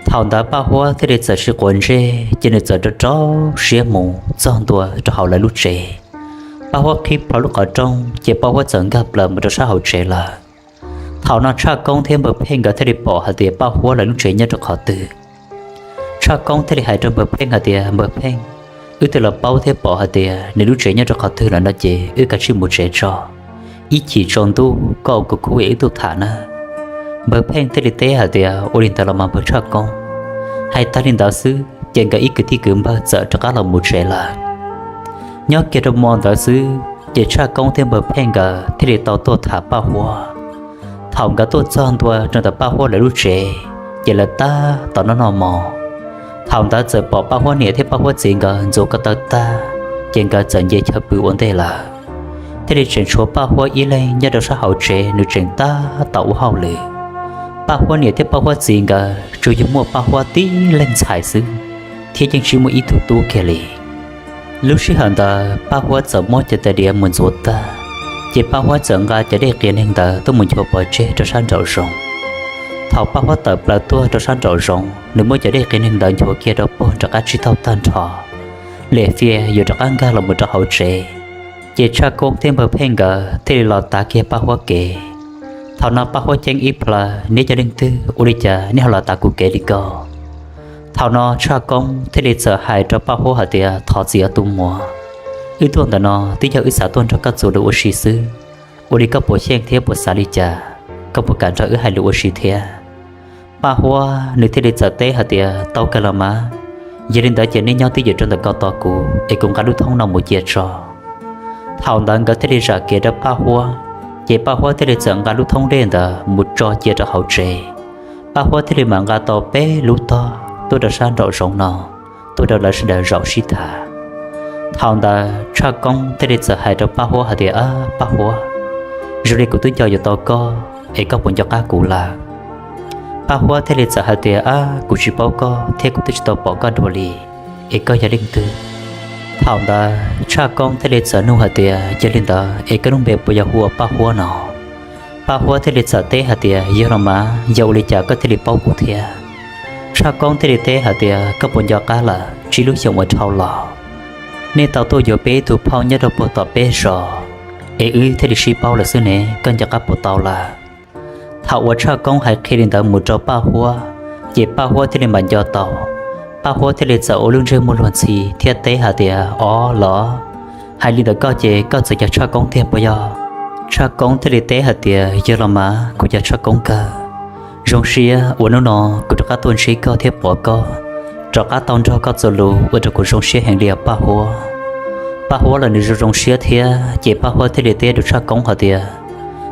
Thaum ntawd Paj Huab thiaj li txawm sib quav ntsej ces nws txawm rau rau siab mus txog ntua rau hauv lawv lub tsev. Paj Huab qhib plho lub qhov rooj ces Paj Huab txawm nkag plaws mus rau sab hauv tsev lawm. Thaum no Tshaj Koob thiab Npawg Pheej nkawd thiaj li pom hais tias Paj Huab lawv lub tsev nyob rau qhov twg. Tshaj Koob thiaj li hais rau Npawg Pheej hais tias, Npawg Pheej, wb twb los paub thiab pom hais tias nws lub tsev nyob rau qhov twg lawm no ces wb kav tsij mus tsev tso, ib chim tsaus ntuj koj ua kuv khub es wb tuaj tham na. Npawg Pheej thiaj li teb hais tias, Ua li ntawd los mas npawg Tshaj Koob. Hais tag li ntawd xwb ces nkawd ib kwv tij kwv npawg txawm rov qab los mus tsev lawm. Nyob kiag rau hmo ntawd xwb ces Tshaj Koob thiab Npawg Pheej nkawd thiaj li tau tuaj tham Paj Huab. Thaum nkawd tuaj txog ntua rau ntawm Paj Huab lawv lub tsev ces lawv tab tom noj noj mov. Thaum ntawd txawm pom Paj Huab niam thiab Paj Huab txiv nkawd ntxuav ko taw tag, ces nkawd txawm nce chaw pw ua ntej lawm. Thiaj li tseem tshuav Paj Huab ib leeg nyob rau sab hauv tsev nws tseem tab tom ua hauj lwm. Paj Huab niam thiab Paj Huab txiv nkawd tsuas yog muaj Paj Huab tib leeg ntxhais xwb, thiab yeej tsis muaj ib tug tub kiag li. Lub sij hawm ntawd Paj Huab txawm muab cov tais diav mus ntxuav tag, ces Paj Huab txawm nqa cov dej qias neeg ntawd tuaj mus nchuav pov tseg rau sab nraum zoov. Thaum Paj Huab tawm plaws tuaj rau sab nraum zoov, nws muab cov dej qias neeg ntawd nchuav kiag rau puag nram qab tsib taug tag nrho, lim fias yuav rov qab nkag los mus rau hauv tsev. Ces Tshaj Koob thiab Npawg Pheej nkawd thiaj li los tav kiag Paj Huab kev. Thaum no Paj Huab ceeb ib plhaw, Neb yog leej twg, ua li cas neb ho los tav kuv kev li ko? Thaum no Tshaj Koob thiaj li txawm hais rau Paj Huab hais tias, Thov txim os tus muam, wb tuaj ntawm no twb yog wb xav tuaj nrog koj txuas lus ua si xwb. Ua li koj puas xyeej thiab puas xav li cas? Koj puas kam nrog wb hais lus ua si thiab? Paj Huab nws thiaj li txawm teb hais tias, Tau kawg los mas, yog li ntawd ces neb nyob twj ywm rau ntawm ko tos kuv es kuv nqa lub thoob no mus cia tso. Thaum ntawd nkawd thiaj li zam kev rau Paj Huab, ces Paj Huab thiaj li txawm nqa lub thoob dej ntawd mus tso cia rau hauv tsev. Paj Huab thiaj li mam nqa tau peb lub tog tuaj rau sab nraum zoov no, tuaj rau lawv sawv daws zaum sib tham. Thaum ntawd Tshaj Koob thiaj li txawm hais rau Paj Huab hais tias, Ab Paj Huab, zoo li kuv twb nco yuav tau koj es koj puas nco qab kuv lawm? Paj Huab thiaj li txawm hais tias, Ab, kuv tsis paub koj thiab kuv twb tsis tau pom koj dua li, es koj yog leej twg? Thaum ntawd Tshaj Koob thiaj li txawm nug hais tias, Yog li ntawd es koj lub npe puas yog hu ua Paj Huab no? Paj Huab thiaj li txawm teb hais tias, Yog los mas, yog ua li cas koj thiaj li paub kuv thiab? Tshaj Koob thiaj li teb hais tias, Koj puas nco qab lawm, tsib lub xyoos uas dhau los, nej tau tuaj yuav peb ib tug phauj nyob rau puag tom peb zos, es wb thiaj li sib paub lawm xwb ne, koj nco qab puas tau lawm? Thaum uas Tshaj Koob hais qhia li ntawd mus rau Paj Huab, ces Paj Huab thiaj li mam nco tau. Paj Huab thiaj li txawm ua lub ntsej muag luag ntxhi thiab teb hais tias, Ob los, hais li ntawm koj ces koj txawm yog Tshaj Koob tiag puas yog? Tshaj Koob thiaj li teb hais tias, Yog los mas, kuv yog Tshaj Koob kawg. Zoo siab uas hnub no kuv rov qab tuaj ntsib koj thiab pom koj, rov qab tau nrog koj txuas lus ua rau kuv zoo siab heev li os Paj Huab. Paj Huab los nws zoo zoo siab thiab, ces Paj Huab thiaj li teb rau Tshaj Koob hais tias,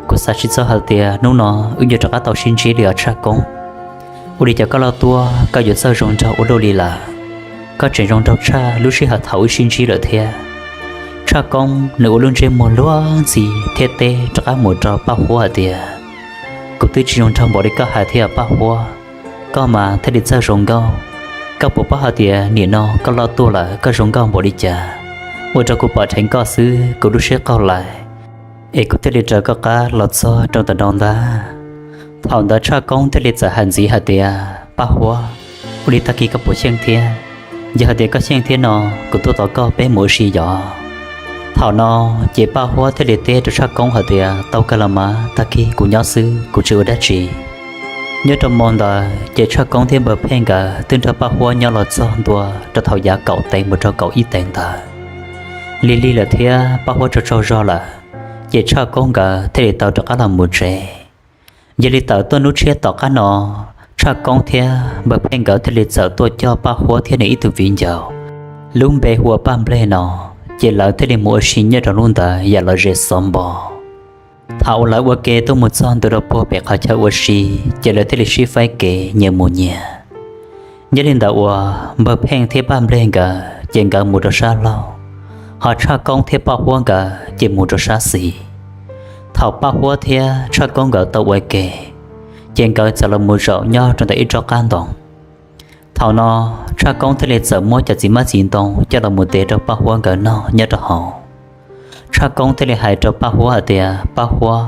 Kuv xav tsis txog hais tias hnub no wb yuav rov qab tau sib ntsib li os Tshaj Koob. Ua li cas koj loj tuaj koj yuav txawj zoo nraug ua luaj li lawm? Koj tseem zoo nraug tshaj lub sij hawm thaum wb sib ntsib lawm thiab. Tshaj Koob nws ua lub ntsej muag luag ntxhi thiab teb rov qab mus rau Paj Huab hais tias, Kuv twb tsis zoo nraug npaum li koj hais thiab Paj Huab, koj mas thiaj li txawj zoo nkauj. Koj puas paub hais tias nim no koj loj tuaj lawm koj zoo nkauj npaum li cas, ua rau kuv pom dheev koj xwb kuv lub siab qaug lawm, es kuv thiaj li raws koj qab los txog rau ntawm no ntag. Thaum ntawd Tshaj Koob thiaj li txawm hais ntxiv hais tias, Paj Huab, ua li tag kis koj puas xyeej thiab? Yog hais tias koj xyeej thiab no, kuv tuaj tos koj peb mus ua si yom. Thaum no ces Paj Huab thiaj li teb rau Tshaj Koob hais tias, Tau kawg los mas, tag kis kuv nyob xwb kuv tsis ua dab tsi. Nyob rau hmo ntawd ces Tshaj Koob thiab Npawg Pheej nkawd twb nrog Paj Huab nyob los txog ntua rau thaum yav kaum teev mus rau kaum ib teev ntawd. Lig lig lawm thiab Paj Huab tsaug tsaug zog lawm, ces Tshaj Koob nkawd thiaj li tau rov qab los mus tsev. Yog li tawm tuaj hnub tshiab tom qab no, Tshaj Koob thiab Npawg Pheej nkawd thiaj li txawm tuaj coj Paj Huab thiab nws ib tug viv ncaus lub npe hu ua Paj Nplej no, ces lawv thiaj li mus ua si nyob rau hnub ntawd yam los ze xov npo. Thaum uas lawv ua ke tuaj mus txog ntua rau puag pem qhov chaw ua si, ces lawv thiaj li sib faib kev nyias mus nyias. Nyob li ntawd uas Npawg Pheej thiab Paj Nplej nkawd ces nkawd mus rau sab laug, ho Tshaj Koob thiab Paj Huab nkawd ces mus rau sab xis. Thaum Paj Huab thiab Tshaj Koob nkawd tau ua ke, ces nkawd txawm los mus zaum nyob rau ntawm ib tsob qab ntoo. Thaum no Tshaj Koob thiaj li txawm muab cov txiv hmab txiv ntoo coj los mus tev rau Paj Huab nkawd noj nyob rau hauv. Tshaj Koob thiaj li hais rau Paj Huab hais tias, Paj Huab,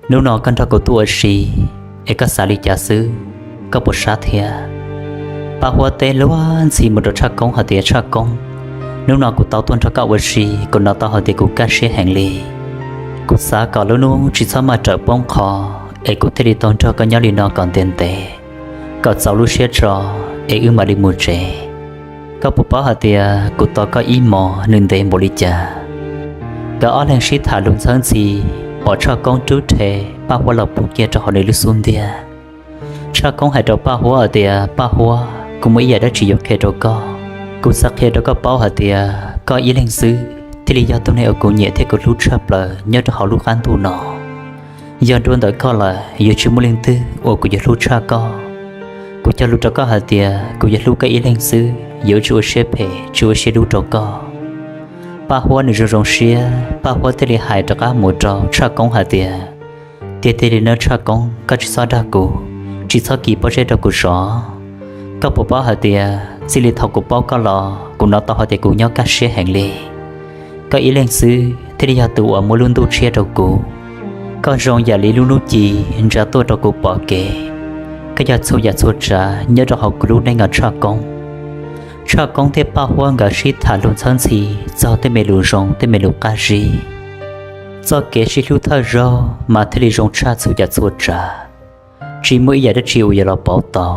hnub no koj nrog kuv tuaj ua si, es koj xav li cas xwb? Koj puas sab thiab? Paj Huab teb luag ntxhi mus rau Tshaj Koob hais tias, Tshaj Koob, hnub no kuv tau tuaj nrog koj ua si, kuv hnov tau hais tias kuv kaj siab heev li. Kuv xav kom lub hnub tsis txhob maj rawm poob qho, es kuv thiaj li tau nrog koj nyob li no kom ntev ntev, kom txaus lub siab tso, es wb mam li mus tsev. Koj puas paub hais tias kuv tos koj ib hmos nws ntev npaum li cas? Nkawd ob leeg sib tham lus ntxhawb ntxhi, pom Tshaj Koob rub rhe Paj Huab los pub kiag rau hauv nws lub xub ntiag. Tshaj Koob hais rau Paj Huab hais tias, Paj Huab, kuv muaj ib yam dab tsi yuav qhia rau koj. Kuv xav qhia rau koj paub hais tias koj ib leeg xwb thiaj li yog tus neeg uas kuv nyiam thiab kuv hlub tshaj plaws nyob rau hauv lub qab ntuj no. Yog dua ntawm koj lawm yuav tsis muaj leej twg uas kuv yuav hlub tshaj koj. Kuv cog lus rau koj hais tias kuv yuav hlub koj ib leeg xwb, yuav tsis ua siab phem tsis ua siab dub rau koj. Paj Huab nws zoo zoo siab, Paj Huab thiaj li hais rov qab mus rau Tshaj Koob hais tias, Tiag tiag li nawb Tshaj Koob, koj tsis txhob dag kuv, tsis txhob kis pob zeb rau kuv zov. Koj puas paub hais tias txij li thaum kuv paub koj los kuv hnov tau hais tias kuv nyob kaj siab heev li. Koj ib leeg xwb thiaj li yog tus uas muaj lub ntuj tshiab rau kuv. Koj zoo yam li lub hnub ci ntsa tuaj rau kuv pom kev. Koj yog txhua yam txhua tsav nyob rau hauv kuv lub neej os Tshaj Koob. Tshaj Koob thiab Paj Huab nkawd sib tham lus ntxhawb ntxhi txog tej me lus zoo tej me lus qab zib. Txoj kev sib hlub thawj zaug mas thiaj li zoo tshaj txhua yam txhua tsav. Tsis muaj ib yam dab tsi uas yuav los pauv tau.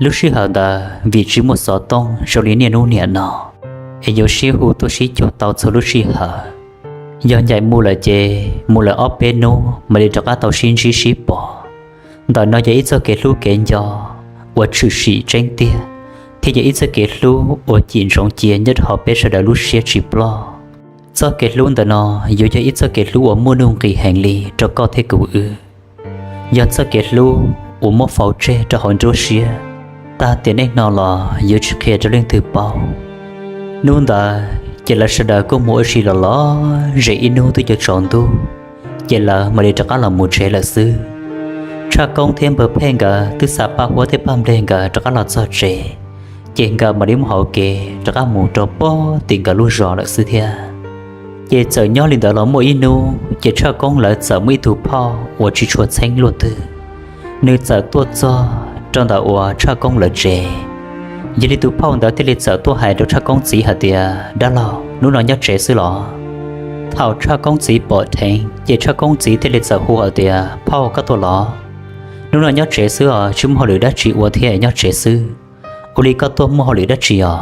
Lub sij hawm ntawd vim tsis muaj xov tooj zoo li niaj hnub niam no, es yuav sib hu tuaj sib cuag tau txhua lub sij hawm. Yog ncaim mus lawm ces mus lawm ob peb hnub mam li rov qab tau sib ntsib sib pom. Ntawm no yog ib txoj kev hlub kev nco uas tshwm sim tseeb tiag, thiab yog ib txoj kev hlub uas cim ntsoov cia nyob rau hauv peb sawv daws lub siab tsis ploj. Txoj kev hlub ntawm no yuav yog ib txoj kev hlub uas muaj nuj nqis heev li rau koj thiab kuv wb. Yog txoj kev hlub uas muab faus tseg rau hauv nruab siab, tag tiam neej no los yuav tsis qhia rau leej twg paub. Hnub ntawd ces lawv sawv daws kuj mus ua si los los ze ib hnub twb yuav tsaus ntuj, ces lawv mam li rov qab los mus tsev lawm xwb. Tshaj Koob thiab Npawg Phej nkawd twb xa Paj Huab thiab Paj Nplej nkawd rov qab los txog tsev, ces nkawd mam li muaj hauv kev rov qab mus rau pem tim nkawd lub zos lawm xwb thiab. Ces txawm nyob li ntawd los muaj ib hnub ces Tshaj Koob lawv txawm muaj ib tug phauj uas tsis tshua txheeb luaj twg, nws txawm tuaj txog rau ntawm uas Tshaj Koob lawv tsev. Yog li tus phauj ntawd thiaj li txawm tuaj hais rau Tshaj Koob txiv hais tias, Dab laug, hnub no nyob tsev xwb los? Thaum Tshaj Koob txiv pom dheev ces Tshaj Koob txiv thiaj li txawm hu hais tias, Phauj, koj tuaj los? Hnub no nyob tsev xwb os, tsis muaj hauj lwm dab tsi ua thiab nyob tsev xwb. Ua li koj tuaj muaj hauj lwm dab tsi os?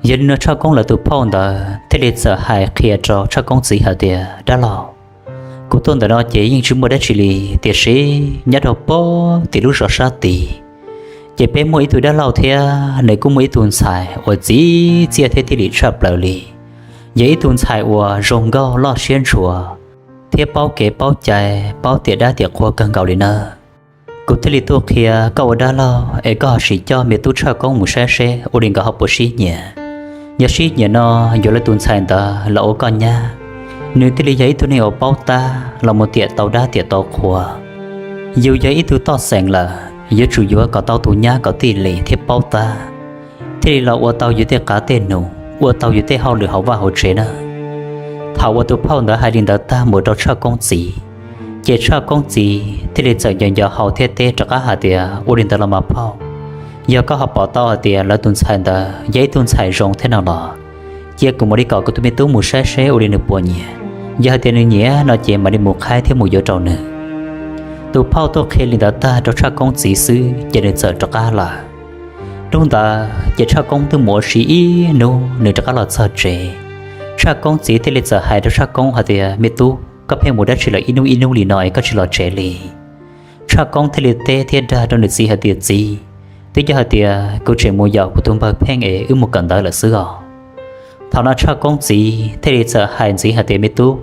Yog li no Tshaj Koob lawv tus phauj ntawd thiaj li txawm hais qhia rau Tshaj Koob txiv hais tias, Dab laug, kuv tuaj ntawm no ces yeej tsis muaj dab tsi li, tiam sis nyob rau pem tim lub zos sab tid, ces peb muaj ib tug dab laug thiab nws kuj muaj ib tug ntxhais uas txiv txiaj thiab thij lim tshaj plaws li. yog ib tug ntxhais uas zoo nkauj loj siab ntshua thiab paub kev paub cai, paub tiam dab tiam qhua kawg nkaus li nawb. Kuv thiaj li tuaj qhia koj ua dab laug es koj ho sim coj me tub Tshaj Koob mus saib seb ua li nkawd ho puas sib nyiam. Yog sib nyiam no yuav lawv tus ntxhais ntawd los ua koj nyab, nws thiaj li yog ib tug neeg uas paub tab los mus tiam tau dab tiam tau qhua. Yus yog ib tug toj xeem lawm yuav tsum yuav kom tau tus nyab kom tij li thiab paub tab, thiaj li los ua tau yus tej qav tej num, ua tau yus tej hauj lwm hauv vaj hauv tsev na. Thaum uas tus phauj ntawd hais li ntawd tag mus rau Tshaj Koob txiv, ces Tshaj Koob txiv thiaj li txawm nco nco hau thiab teb rov qab hais tias, ua li ntawd los mas phauj, yog koj ho pom tau hais tias lawv tus ntxhais ntawd yog ib tug ntxhais zoo thiab no los, cia kuv mam li kom kuv tus me tub mus saib seb ua li nws puas nyiam. Yog hais tias nws nyiam no ces mam li mus qhaib thiab mus yuav rau nws. Tus phauj tuaj qhia li ntawd tag rau Tshaj Koob txiv xwb ces nws txawm rov qab lawm. Hnub ntawd ces Tshaj Koob twb mus ua si ib hnub nws rov qab los txog tsev. Tshaj Koob txiv thiaj li txawm hais rau Tshaj Koob hais tias, me tub, koj pheej mus dab tsi lawm ib hnub ib hnub li no es koj tsis los tsev li? Tshaj Koob thiaj li teb thiab dag rau nws txiv hais tias, txiv, twb yog hais tias kuv tseem mus yaum kuv tus npawg Pheej es wb mus kawm ntawv lawm xwb os. Thaum no Tshaj Koob txiv thiaj li txawm hais ntxiv hais tias, me tub,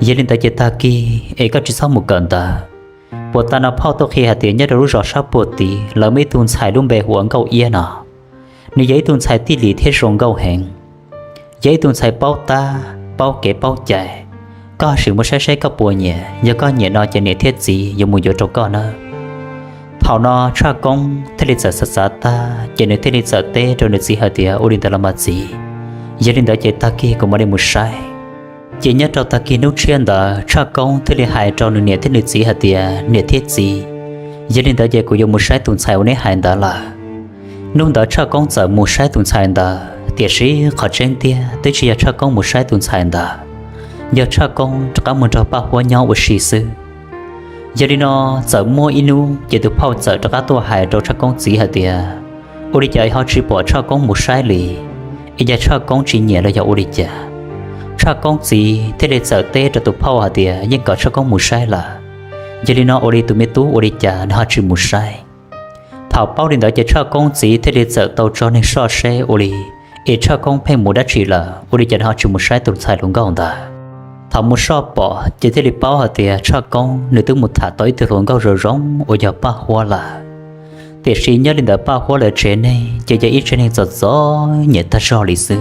yog li ntawd ces tag kis es koj tsis txhob mus kawm ntawv. Puag ta no phauj tuaj qhia hais tias nyob rau lub zos sab puag tid lawv muaj ib tug ntxhais lub npe hu ua Nkauj Iab no. Nws yog ib tug ntxhais tij lim thiab zoo nkauj heev, yog ib tug ntxhais paub tab paub kev paub cai. Koj sim mus saib seb koj puas nyiam, yog koj nyiam no ces niam thiab txiv yuav mus yuav rau koj nawb. Thaum no Tshaj Koob thiaj li txawm xav xav tag ces nws thiaj li txawm teb rau nws txiv hais tias, ua li ntawd los mas txiv, yog li ntawd ces tag kis kuv mam li mus saib. Ces nyob rau tag kis hnub tshiab ntawd Tshaj Koob thiaj li hais rau nws niam thiab nws txiv hais tias, niam thiab txiv, yog li ntawd ces kuv yuav mus saib tus ntxhais uas neb hais ntawd lawm. Hnub ntawd Tshaj Koob txawm mus saib tus ntxhais ntawd, tiam sis qhov tseeb tiag twb tsis yog Tshaj Koob mus saib tus ntxhais ntawd, yog Tshaj Koob rov qab mus nrog Paj Huab nyob ua si xwb. Yog li no, txawm muaj ib hnub ces tus phauj txawm rov qab tuaj hais rau Tshaj Koob txiv hais tias, ua li cas ho tsis pom Tshaj Koob mus saib li? Es yog Tshaj Koob tsis nyiam los yog ua li cas? Tshaj Koob txiv thiaj li txawm teb rau tus phauj hais tias yeej kom Tshaj Koob mus saib lawm, yog li no ua li tus me tub ua li cas nws ho tsis mus saib? Thaum paub li ntawd ces Tshaj Koob txiv thiaj li txawm tau tso neeg soj seb ua li es Tshaj Koob pheej mus dab tsi lawm, ua li cas nws ho tsis mus saib tus ntxhais hluas nkauj ntawd. Thaum mus soj pom ces thiaj li paub hais tias Tshaj Koob nws twb mus tham tau ib tug hluas nkauj zoo zoo uas yog Paj Huab lawm. Tiam sis nyob li ntawd Paj Huab lawv tsev neeg ces yog ib tsev neeg txom txom nyem tag zog li xwb.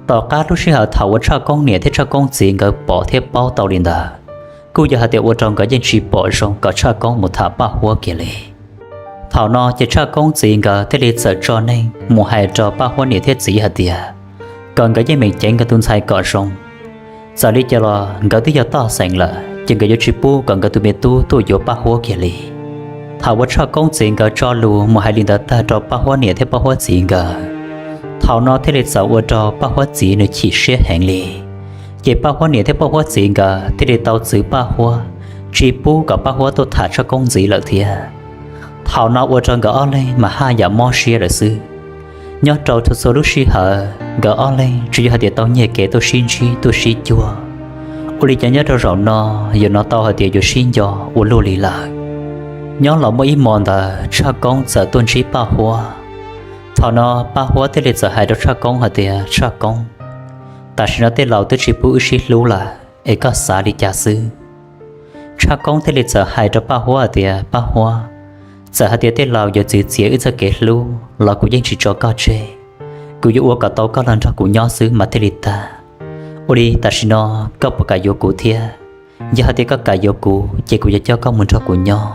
Tom qab lub sij hawm thaum uas Tshaj Koob niam thiab Tshaj Koob txiv nkawd pom thiab paub tau li ntawd, kuj yog hais tias ua rau nkawd yeej tsis pom zoo kom Tshaj Koob mus tham Paj Huab kiag li. Thaum no ces Tshaj Koob txiv nkawd thiaj li txawm tso neeg mus hais rau Paj Huab niam thiab txiv hais tias kom nkawd yeej meem ceev nkawd tus ntxhais kom zoo. Txawm li cas los nkawd twb yog toj xeem lawm ces nkawd yuav tsis pub kom nkawd tus me tub tuaj yuav Paj Huab kiag li. Thaum uas Tshaj Koob txiv nkawd tso lus mus hais li ntawd tag rau Paj Huab niam thiab Paj Huab txiv nkawd, thaum no thiaj li txawm ua rau Paj Huab txiv nws chim siab heev li. Ces Paj Huab niam thiab Paj Huab txiv nkawd thiaj li tau txwv Paj Huab, tsis pub kom Paj Huab tuaj tham Tshaj Koob ntxiv lawm thiab. Thaum no ua rau nkawd ob leeg mas haj yam mob siab lawm xwb. Nyob rau txhua txhua lub sij hawm nkawd ob leeg tsuas yog hais tias tau nyiag kev tuaj sib ntsib tuaj sib cuag. Ua li cas nyob rau zaum no yuav hnov tau hais tias yuav sib nco ua luaj li lawm. Nyob los muaj ib hmo ntawd Tshaj Koob txawm tuaj ntsib Paj Huab. Thaum no Paj Huab thiaj li txawm hais rau Tshaj Koob hais tias, Tshaj Koob, tam sim no tej laus twb tsis pub wb sib hlub lawm es koj xav li cas xwb? Tshaj Koob thiaj li txawm hais rau Paj Huab hais tias, Paj Huab, txawm hais tias tej laus yuav txwv txiav wb txoj kev hlub los kuv yeej tsis tso koj tseg. Kuv yuav ua kom tau koj los nrog kuv nyob xwb mas thiaj li tag. Ua li tam sim no koj puas kam yuav kuv thiab? Yog hais tias koj kam yuav kuv ces kuv yuav coj koj mus nrog kuv nyob.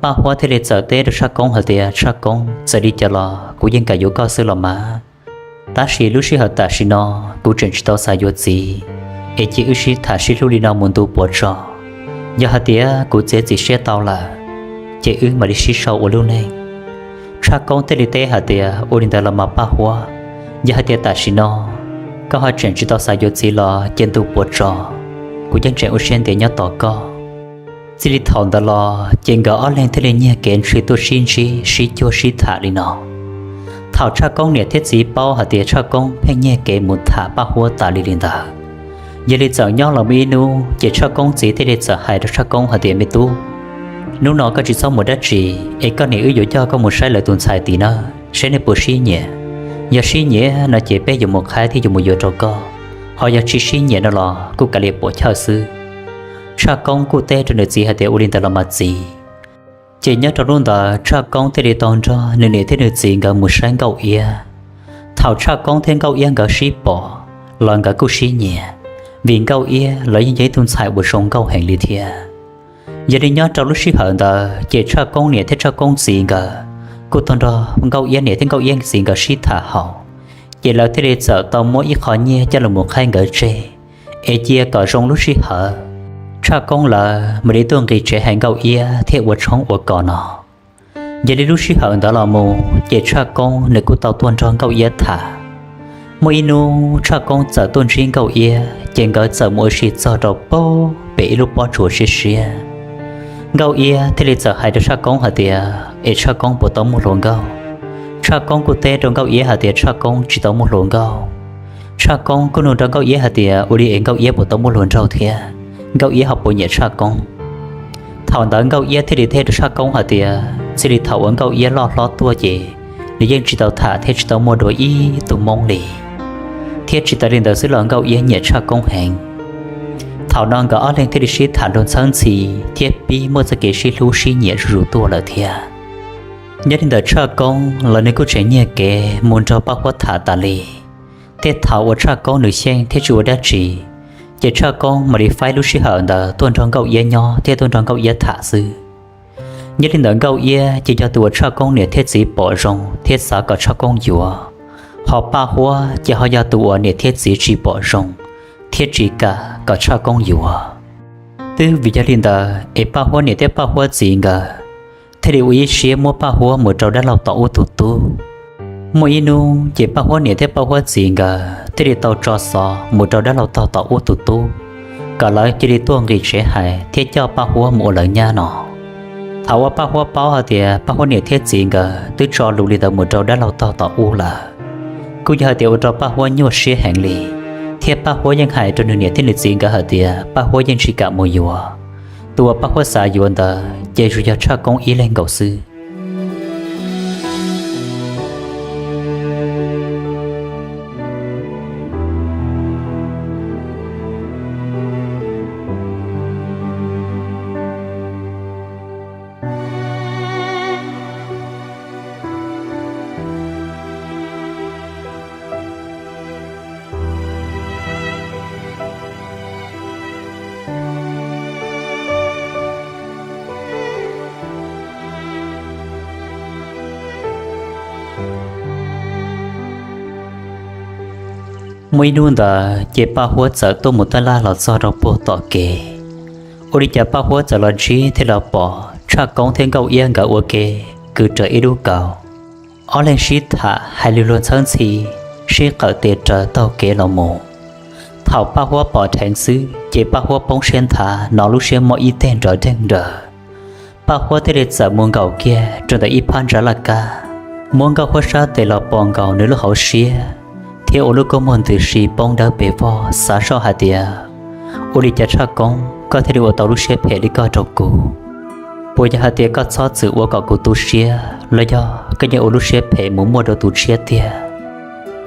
Paj Huab thiaj li txawm teb rau Tshaj Koob hais tias, Tshaj Koob, txawm li cas los kuv yeej kam yuav koj xwb los mas. Tab sis lub sij hawm tam sim no kuv tseem tsis tau xav yuav txiv, es cia wb sib tham sib hlub li no mus ntu puas tso. Yog hais tias kuv txiav txim siab tau lawm, ces wb mam li sib sau ua lub neej. Tshaj Koob thiaj li teb hais tias, ua li ntawd los mas Paj Huab, yog hais tias tam sim no koj ho tseem tsis tau xav yuav txiv los cia ntu puas tso, kuv yeej tseem ua siab ntev nyob tos koj. Txij li thaum ntawd los ces nkawd ob leeg thiaj li nyiag kev ntshis tuaj sib ntsib sib cuag sib tham li no. Thaum Tshaj Koob niam thiab txiv paub hais tias Tshaj Koob pheej nyiag kev mus tham Paj Huab tas li li ntawd, yog li txawm nyob los muaj ib hnub ces Tshaj Koob txiv thiaj li txawm hais rau Tshaj Koob hais tias, me tub, hnub no koj tsis txhob mus dab tsi, es koj niam wb yuav coj koj mus saib lawv tus ntxhais tid nawb, saib nej puas sib nyiam. Yog sib nyiam no ces peb yuav mus qhaib thiab yuav mus yuav rau koj, ho yog tsis sib nyiam no los kuj kav liam puam chawj xwb. Tshaj Koob kuj teb rau nws txiv hais tias ua li ntawd los mas txiv. Ces nyob rau lub ntawd Tshaj Koob thiaj li tau nrog nws niam thiab nws txiv nkawd mus saib Nkauj Iab. Thaum Tshaj Koob thiab Nkauj Iab nkawd sib pom los nkawd kuj sib nyiam, vim Nkauj Iab los yeej yog ib tug ntxhais uas zoo nkauj heev li thiab. Yog li nyob rau lub sij hawm ntawd ces Tshaj Koob niam thiab Tshaj Koob txiv nkawd kuj tau nrog Nkauj Iab niam thiab Nkauj Iab txiv nkawd sib tham haum, ces lawv thiaj li txawm tau muab ib qho nyiaj coj los mus qhaib nkawd tseg, es cia kom zoo lub sij hawm Tshaj Koob lawv mam li tuaj nqis tsev hais Nkauj Iab thiab ua tshoob ua kos no. Yog li lub sij hawm ntawd los mus ces Tshaj Koob nws kuj tau tuaj nrog Nkauj Iab tham. Muaj ib hnub Tshaj Koob txawm tuaj ntsib Nkauj Iab ces nkawd txawm mus ua si txog rau pem ib lub pob tsuas siab siab. Nkauj Iab thiaj li txawm hais rau Tshaj Koob hais tias es Tshaj Koob puas tau muaj hluas nkauj. Tshaj Koob kuj teb rau Nkauj Iab hais tias Tshaj Koob tsis tau muaj hluas nkauj. Tshaj Koob kuj nug rau Nkauj Iab hais tias ua li es Nkauj Iab puas tau muaj hluas nraug thiab, Nkauj Iab ho puas nyiam Tshaj Koob. Thaum ntawd Nkauj Iab thiaj li teb rau Tshaj Koob hais tias txij li thaum uas Nkauj Iab loj hlob tuaj ces nws yeej tsis tau tham thiab tsis tau muaj dua ib tug hmoob li, thiab tsis tas li ntawd xwb los Nkauj Iab nyiam Tshaj Koob heev. Thaum no nkawd ob leeg thiaj li sib tham luag txheeb ntxhi thiab pib muaj txoj kev sib hlub sib nyiam zuj zus tuaj lawm thiab. Nyob li ntawm Tshaj Koob los nws kuj tseem nyiag kev mus nrog Paj Huab tham tas li. Tej thaum uas Tshaj Koob nws xyeej thiab tsis ua dab tsi, ces Tshaj Koob mam li faib lub sij hawm ntawd tuaj nrog Nkauj Iab nyob thiab tuaj nrog Nkauj Iab tham xwb. Nyob li ntawd Nkauj Iab ces yog tus uas Tshaj Koob niam thiab txiv pom zoo thiab xav kom Tshaj Koob yuav, ho Paj Huab ces ho yog tus uas niam thiab txiv tsis pom zoo thiab tsis kam kom Tshaj Koob yuav. Twb vim yog li ntawd es Paj Huab niam thiab Paj Huab txiv nkawd thiaj li ua ib siab muab Paj Huab mus rau dab laug tom ub tus tub. Muaj ib hnub ces Paj Huab niam thiab Paj Huab txiv nkawd thiaj li tau tso xov mus rau dab laug tog tom ub tus tub, kom lawv cia li tuaj nqis tsev hais thiab coj Paj Huab mus ua lawv nyab no. Thaum uas Paj Huab paub hais tias Paj Huab niam thiab txiv nkawd twb tso lus li ntawd mus rau dab laug tog tom ub lawm, kuj yog hais tias ua rau Paj Huab nyuaj siab heev li, thiab Paj Huab yeej hais rau nws niam thiab nws txiv nkawd hais tias Paj Huab yeej tsis kam mus yuav. Tus uas Paj Huab xav yuav ntawd ces tsuas yog Tshaj Koob ib leeg nkaus xwb. Muaj ib hnub ntawd ces Paj Huab txawm tuaj mus tab laj los txog rau puag tom kev. Ua li cas Paj Huab txawm los ntsib thiab los pom Tshaj Koob thiab Nkauj Iab nkawd ua ke kwv raws ib lub kaus. Ob leeg sib tham hais lus luag txheeb ntxhi, sib qawm tes raws taug kev los mus. Thaum Paj Huab pom dheev xwb ces Paj Huab poob siab nthav, hnov lub siab mob ib teg nrov deeg nrawm. Paj Huab thiaj li txawm mus nkaum kiag rau ntawm ib phab ntsa laj kab, muab Nkauj Huab sab tes los pos nkaus nws lub hauv siab, thiab ua lub kua muag ntws si poob dawb pes vog xav zoj hais tias, ua li cas Tshaj Koob koj thiaj li ua tau lub siab phem li koj rau kuv? Puas yog hais tias koj txhob txwm ua kom kuv tu siab los yog koj yeej ua lub siab phem mus muaj dua tus tshiab tiag?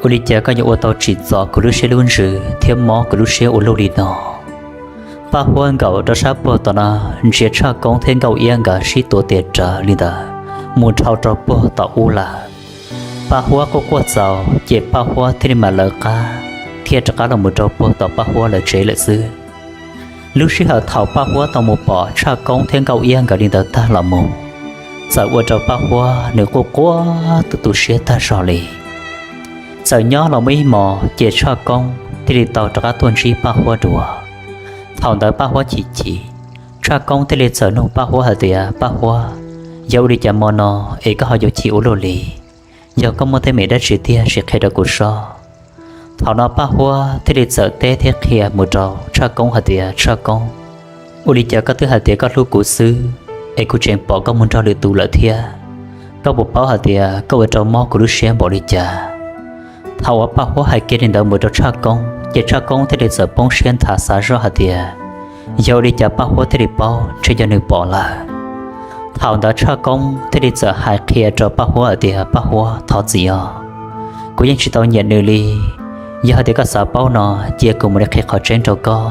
Ua li cas koj yuav ua tau tsim txom kuv lub siab lub ntsws thiab mob kuv lub siab ua luaj li no? Paj Huab nkaum rau sab puag tom no, ntsia Tshaj Koob thiab Nkauj Iab nkawd sib tuav tes rawv li ntawd mus dhau rau puag tom ub lawm. Paj Huab quaj quaj txaus ces Paj Huab thiaj li mam lawv qab thiab rov qab los mus rau puag tom Paj Huab lawv tsev lawm xwb. Lub sij hawm thaum Paj Huab tau mus pom Tshaj Koob thiab Nkauj Iab nkawd li ntawd tag los mus, txawm ua rau Paj Huab nws quaj quaj tu tu siab tag zog li. Txawm nyob los muaj ib hmos ces Tshaj Koob thiaj li tau rov qab tuaj ntsib Paj Huab dua. Thaum ntawd Paj Huab chim chim, Tshaj Koob thiaj li txawm nug Paj Huab hais tias, Paj Huab, yog ua li cas hmo no es koj ho yuav chim ua luaj li? Yog koj muaj teeb meem dab tsi tiag sim qhia rau kuv sob. Thaum no Paj Huab thiaj li txawm teb thiab qhia mus rau Tshaj Koob hais tias, Tshaj Koob, ua li cas koj twb hais tias koj hlub kuv xwb, es kuv tseem pom koj mus nrog lwm tus lawm thiab? Koj puas paub hais tias koj ua rau mob kuv lub siab npaum li cas? Thaum uas Paj Huab hais kiag li ntawd mus rau Tshaj Koob ces Tshaj Koob thiaj li txawm poob siab nthav xav zoj hais tias, yog ua li cas Paj Huab thiaj li paub, ntshe yog nws pom lawm. Thaum ntawd Tshaj Koob thiaj li txawm hais qhia rau Paj Huab hais tias, Paj Huab, thov txim os. Kuv yeej tsis tau nyiam nws li. Yog hais tias koj xav paub no, cia kuv mam li qhia qhov tseeb rau koj.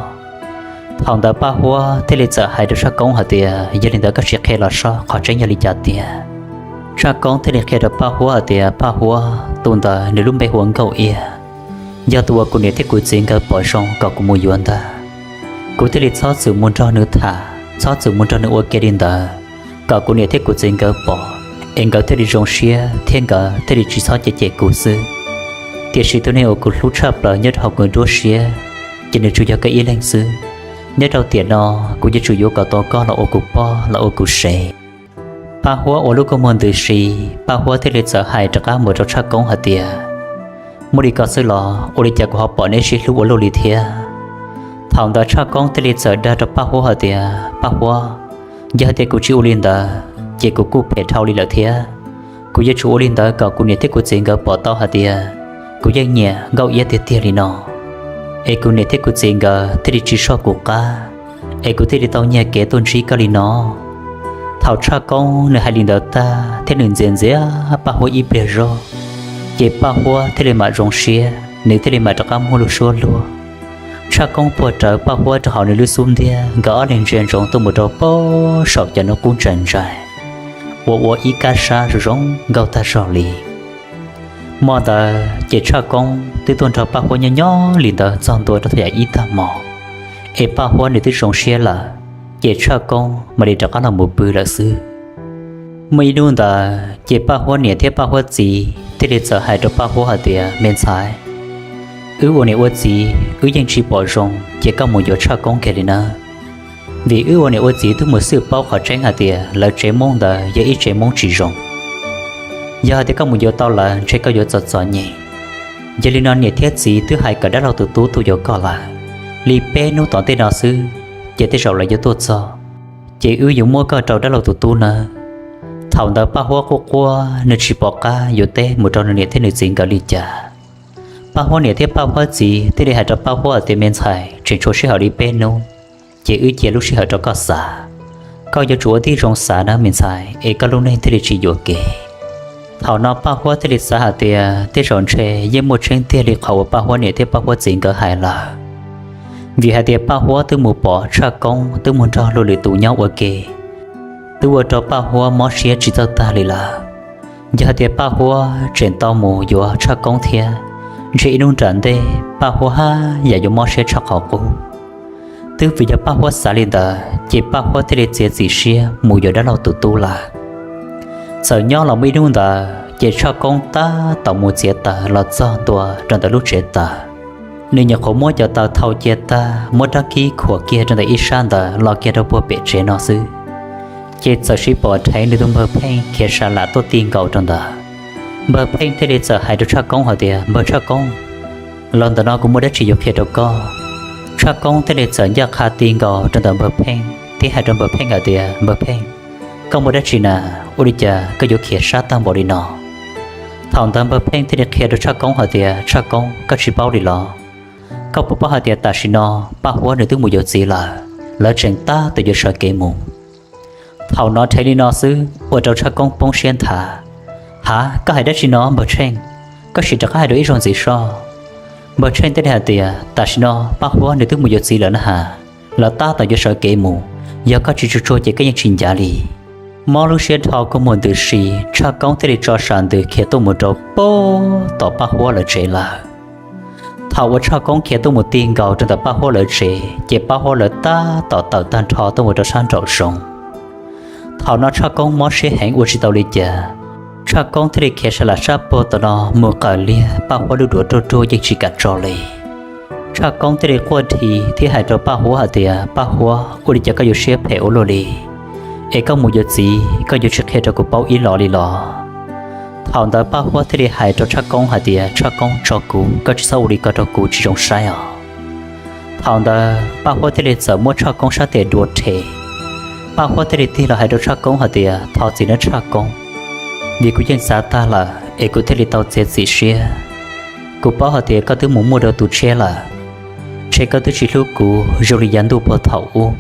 Thaum ntawd Paj Huab thiaj li txawm hais rau Tshaj Koob hais tias, yog li ntawd koj sim qhia los saib qhov tseeb yog li cas tiag. Tshaj Koob thiaj li qhia rau Paj Huab hais tias, Paj Huab, tus ntawd nws lub npe hu ua Nkauj Iab, yog tus uas kuv niam thiab kuv txiv nkawd pom zoo kom kuv mus yuav ntag. Kuv thiaj li txhob txwm mus nrog nws tham, txhob txwm mus nrog nws ua ke li ntawd, kom kuv niam thiab kuv txiv nkawd pom, es nkawd thiaj li zoo siab thiab nkawd thiaj li tsis txhob cem cem kuv xwb. Tiam sis tus neeg uas kuv hlub tshaj plaws nyob rau hauv kuv nruab siab, ces nws tsuas yog koj ib leeg xwb. Nyob rau tiam no, kuv yuav tsum yuav kom tau koj los ua kuv poj los ua kuv sev. Paj Huab ua lub kua muag ntws si, Paj Huab thiaj li txawm hais rov qab mus rau Tshaj Koob hais tias, muaj li ko xwb los ua li cas kuv ho pom neb sib hlub ua luaj li thiab? Thaum ntawd Tshaj Koob thiaj li txawm dag rau Paj Huab hais tias, Paj Huab, yog hais tias kuv tsis ua li ntawd ces kuv kuj phem dhau li lawm thiab. Kuv yuav tsum ua li ntawd kom kuv niam thiab kuv txiv nkawd pom tau hais tias kuv yeej nyiam Nkauj Iab tiag tiag li no, es kuv niam thiab kuv txiv nkawd thiaj li tsis soj kuv qab, es kuv thiaj li tau nyiag kev tuaj ntsib koj li no. Thaum Tshaj Koob nws hais li ntawd tag thiab nws ntxias ntxias Paj Huab ib pliag zog, ces Paj Huab thiaj li mam zoo siab, nws thiaj li mam rov qab muaj lub suab luag. Tshaj Koob puag rawv Paj Huab rau hauv nws lub xub ntiag, nkawd ob leeg ntsia ntsoov tuaj mus rau pem saum cov hnub qub ntsa ntsais uas ua ib kab sab zoo zoo nkauj tag zog li. Hmo ntawd ces Tshaj Koob twb tuaj nrog Paj Huab nyob nyob li ntawd txog ntua rau thaum yam ib tag hmo, es Paj Huab nws twb zoo siab lawm, ces Tshaj Koob mam li rov qab los mus pw lawm xwb. Muaj ib hnub ntawd ces Paj Huab niam thiab Paj Huab txiv thiaj li txawm hais rau Paj Huab hais tias, me ntxhais, wb ua niam ua txiv wb yeej tsis pom zoo, ces koj mus yuav Tshaj Koob kiag li nawb. Vim wb ua niam ua txiv twb mus xwb paub qhov tseeb hais tias lawv tsev Hmoob ntawd yog ib tsev Hmoob tsis zoo. Yog hais tias koj mus yuav tau lawv ntshe koj yuav txom txom nyem. Yog li no niam thiab txiv twb hais kom dab laug tus tub tuaj yuav koj lawm. Li peb hnub tom ntej no xwb, ces tej zaum lawv yuav tuaj txog, ces wb yuav muab koj rau dab laug tus tub nawb. Thaum ntawd Paj Huab quaj quaj, nws tsis pom qab yuav teb mus rau nws niam thiab nws txiv nkawd li cas. Paj Huab niam thiab Paj Huab txiv thiaj li hais rau Paj Huab hais tias, me ntxhais, tseem tshuav sij hawm li peb hnub, ces wb cia lub sij hawm rau koj xav. Koj yuav tsum ua tib zoo xav nawb me ntxhais, es koj lub neej thiaj li tsis yuam kev. Thaum no Paj Huab thiaj li xav hais tias tej zaum ntshe yeej muaj tseeb tiag li qhov uas Paj Huab niam thiab Paj Huab txiv nkawd hais lawm. Vim hais tias Paj Huab twb mus pom Tshaj Koob twb mus nrog luag lwm tus nyob ua ke, twb ua rau Paj Huab mob siab tsis txawj tag li lawm. Yog hais tias Paj Huab tseem tau mus yuav Tshaj Koob thiab, ntshe ib hnub nram ntej Paj Huab haj yam yuav mob siab tshaj qhov qub. Twb vim yog Paj Huab xav li ntawd ces Paj Huab thiaj li txiav txim siab mus yuav dab laug tus tub lawm. Txawm nyob los muaj ib hnub ntawd ces Tshaj Koob tab tom mus txiav taws los txog ntua rau ntawm lub tsev taws. Nws nyuam qhuav muab cov taws thau cia tag, muab rab kib khuam kiag rau ntawm ib sab ntawd los kiag rau puag pem tsev no xwb, ces txawm siv pom dheev nws tus npawg Pheej khiav sa lam tuaj ti nkaus rau ntawd. Npawg Pheej thiaj li txawm hais rau Tshaj Koob hais tias, npawg Tshaj Koob, los ntawm no kuv muaj dab tsi yuav qhia rau koj. Tshaj Koob thiaj li txawm ncaj qha ti nkaus rau ntawm npawg Pheej thiab hais rau npawg Pheej hais tias, npawg Pheej, koj muaj dab tsi na? Ua li cas koj yuav khiav sab tag npaum li no? Thaum ntawd npawg Pheej thiaj li qhia rau Tshaj Koob hais tias, Tshaj Koob, koj tsis paub li los? Koj puas paub hais tias tam sim no Paj Huab nws twb mus yuav txiv lawm, lawv tseem tab tom yuav sawv kev mus. Thaum no dheev li no xwb ua rau Tshaj Koob poob siab nthav. Hav, koj hais dab tsi no npawg Tsheej? Koj sim rov qab hais dua ib zaug ntxiv soj. Npawg Tsheej thiaj li hais tias, tam sim no Paj Huab nws twb mus yuav txiv lawm na has, lawv tab tom yuav sawv kev mus, yog koj tsis tsuag tsuag ces koj yeej tsis ncav li. Mob lub siab dhau kua muag ntws si, Tshaj Koob thiaj li tso sam ntws khiav tuaj mus rau pem tom Paj Huab lawv tsev lawm. Thaum uas Tshaj Koob khiav tuaj mus ti nkaus rau ntawm Paj Huab lawv tsev ces Paj Huab lawv tab tom tawm tag nrho tuaj mus rau sab nraum zoov. Thaum no Tshaj Koob mob siab heev ua tsis tau li cas. Tshaj Koob thiaj li khiav sa lam sab puag tom no mus qawm liag Paj Huab lub duav ruaj ruaj yeej tsis kam tso li. Tshaj Koob thiaj li quaj dhi thiab hais rau Paj Huab hais tias, Paj Huab, ua li cas koj yuav siab phem ua luaj li? Es koj mus yuav txiv koj yuav tsis qhia rau kuv paub ib los li los? Thaum ntawd Paj Huab thiaj li hais rau Tshaj Koob hais tias, Tshaj Koob, tso kuv, koj tsis txhob ua li ko rau kuv tsis zoo saib os. Thaum ntawd Paj Huab thiaj li txawm muab Tshaj Koob sab tes dua rhe. Paj Huab thiaj li tig los hais rau Tshaj Koob hais tias, thov txim nawb Tshaj Koob, vim kuv yeej xav tag lawm es kuv thiaj li tau txiav txim siab. Kuv paub hais tias koj twb mus muaj dua tus tshiab lawm, ntshe koj twb tsis hlub kuv zoo li yav ntuj puag thaum ub.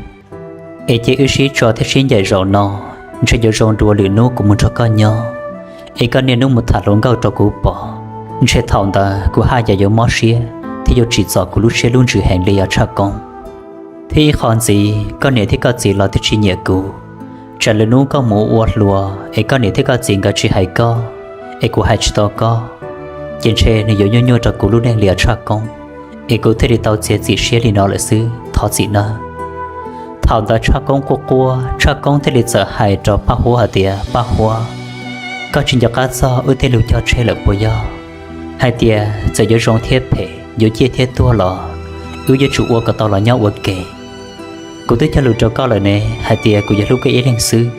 Es cia wb sib tso thiab sib ncaim zaum no, ntshe yuav zoo dua lwm hnub kuv mus nrog koj nyob, es koj niaj hnub mus tham hluas nkauj rau kuv pom. Ntshe thaum ntawd kuv haj yam yuav mob siab thiab yuav tsim txom kuv lub siab lub ntsws heev li os Tshaj Koob. Thiab ib qho ntxiv, koj niam thiab koj txiv los twb tsis nyiam kuv. Tsam lwm hnub koj mus ua hluas es koj niam thiab koj txiv nkawd tsis hais koj, es kuv hais tsis tau koj, ces ntshe nws yuav nyuaj nyuaj rau kuv lub neej li os Tshaj Koob. Es kuv thiaj li tau txiav txim siab li no lawm xwb, thov txim nawb. Thaum ntawd Tshaj Koob quaj quaj, Tshaj Koob thiaj li txawm hais rau Paj Huab hais tias, Paj Huab, koj tsis nco qab txog wb tej lus cog tseg lawm puas yog? Hais tias txawm yuav zoo thiab phem, yuav ciaj thiab tuag los wb yuav tsum ua kom tau los nyob ua ke. Kuv twb cog lus rau koj lawm ne, hais tias kuv yuav hlub koj ib leeg xwb.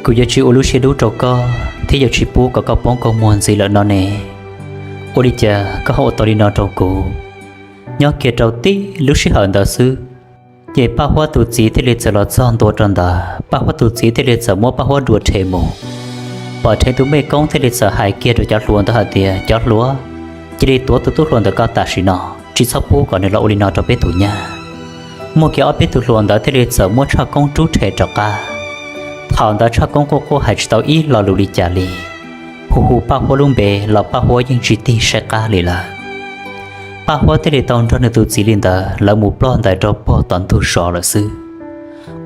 Kuv yuav tsis ua lub siab dub rau koj thiab yuav tsis pub kom koj poob koj muag ntxiv lawm no ne. Ua li cas koj ho ua tau li no rau kuv? Nyob kiag rau tib lub sij hawm ntawd xwb, ces Paj Huab tus txiv thiaj li txawm los txog ntua rau ntawd. Paj Huab tus txiv thiaj li txawm muab Paj Huab dua rhe mus. Pom rhe tus mej koob thiaj li txawm hais kiag rau cov hluas ntawd hais tias, Cov hluas, cia li tuav tus tub hluas ntawm ko tam sim no, tsis txhob pub kom nws los ua li no rau peb tus nyab. Muaj kiag ob peb tus hluas ntawd thiaj li txawm muab Tshaj Koob rub rhe rov qab. Thaum ntawd Tshaj Koob quaj quaj hais tsis tau ib lo lus li cas li, hu hu Paj Huab lub npe los Paj Huab yeej tsis tig saib qab li lawm. Paj Huab thiaj li tau nrog nws tus txiv li ntawd lawv mus ploj ntais rau puag tom ntug zos lawm xwb.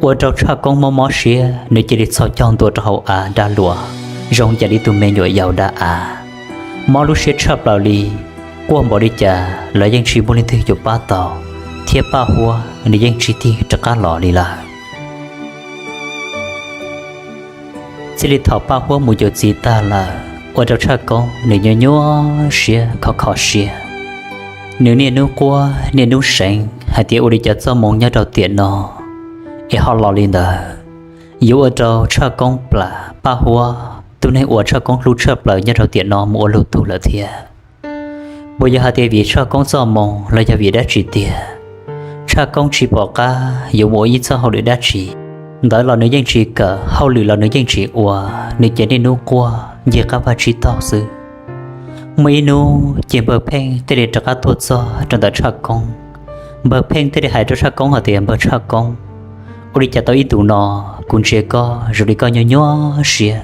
Ua rau Tshaj Koob mob mob siab, nws cia li txhos caug ntua rau hauv av dag luam zoo yam li tus me nyuam yaus dag av. Mob lub siab tshaj plaws li, quaj npaum li cas los yeej tsis muaj leej twg yuav pab tau, thiab Paj Huab nws yeej tsis tig rov qab los li lawm. Txij li thaum Paj Huab mus yuav txiv tag lawm, ua rau Tshaj Koob nws nyuaj nyuaj siab kho kho siab. Nws niaj hnub quaj niaj hnub seev hais tias ua li cas txoj moo nyob rau tiam no es ho los li ntawd, yuav ua rau Tshaj Koob plam Paj Huab, tus neeg uas Tshaj Koob hlub tshaj plaws nyob rau tiam no mus ua lwm tus lawm thiab. Puas yog hais tias vim Tshaj Koob txoj moo los yog vim dab tsi tiag, Tshaj Koob tsis pom qab yuav mus ua ib txoj hauj lwm dab tsi. Ntawv los nws yeej tsis kawm, hauj lwm los nws yeej tsis ua, nws ces niaj hnub quaj ncig qab vaj tsib taug xwb. Muaj ib hnub ces Npawg Pheej thiaj li rov qab tuaj txog rau ntawm Tshaj Koob. Npawg Pheej thiaj li hais rau Tshaj Koob hais tias, Npawg Tshaj Koob, ua li cas tau ib ntus no kuv ntsia koj zoo li koj nyuaj nyuaj siab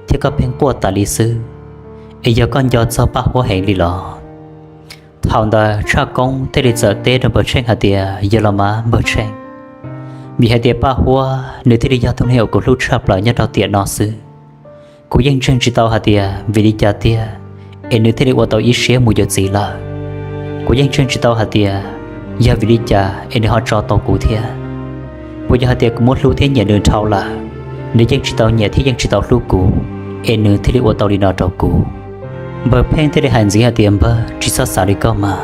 thiab koj pheej quaj tas li xwb, es yog koj nco txog Paj Huab heev li los? Thaum ntawd Tshaj Koob thiaj li txawm teb rau Npawg Tsheej hais tias, Yog los mas Npawg Tsheej, vim hais tias Paj Huab nws thiaj li yog tus neeg uas kuv hlub tshaj plaws nyob rau tiam no xwb. Kuv yeej ntseeg tsis tau hais tias vim li cas tiag es nws thiaj li ua tau ib siab mus yuav txiv lawm. Kuv yeej ntseeg tsis tau hais tias yog vim li cas es nws ho tso tau kuv thiab. Puas yog hais tias kuv muab hlub thiab nyiam nws dhau lawm, nws yeej tsis tau nyiam thiab yeej tsis tau hlub kuv, es nws thiaj li ua tau li no rau kuv? Npawg Pheej thiaj li hais ntxiv hais tias, Npawg, tsis txhob xav li koj mas.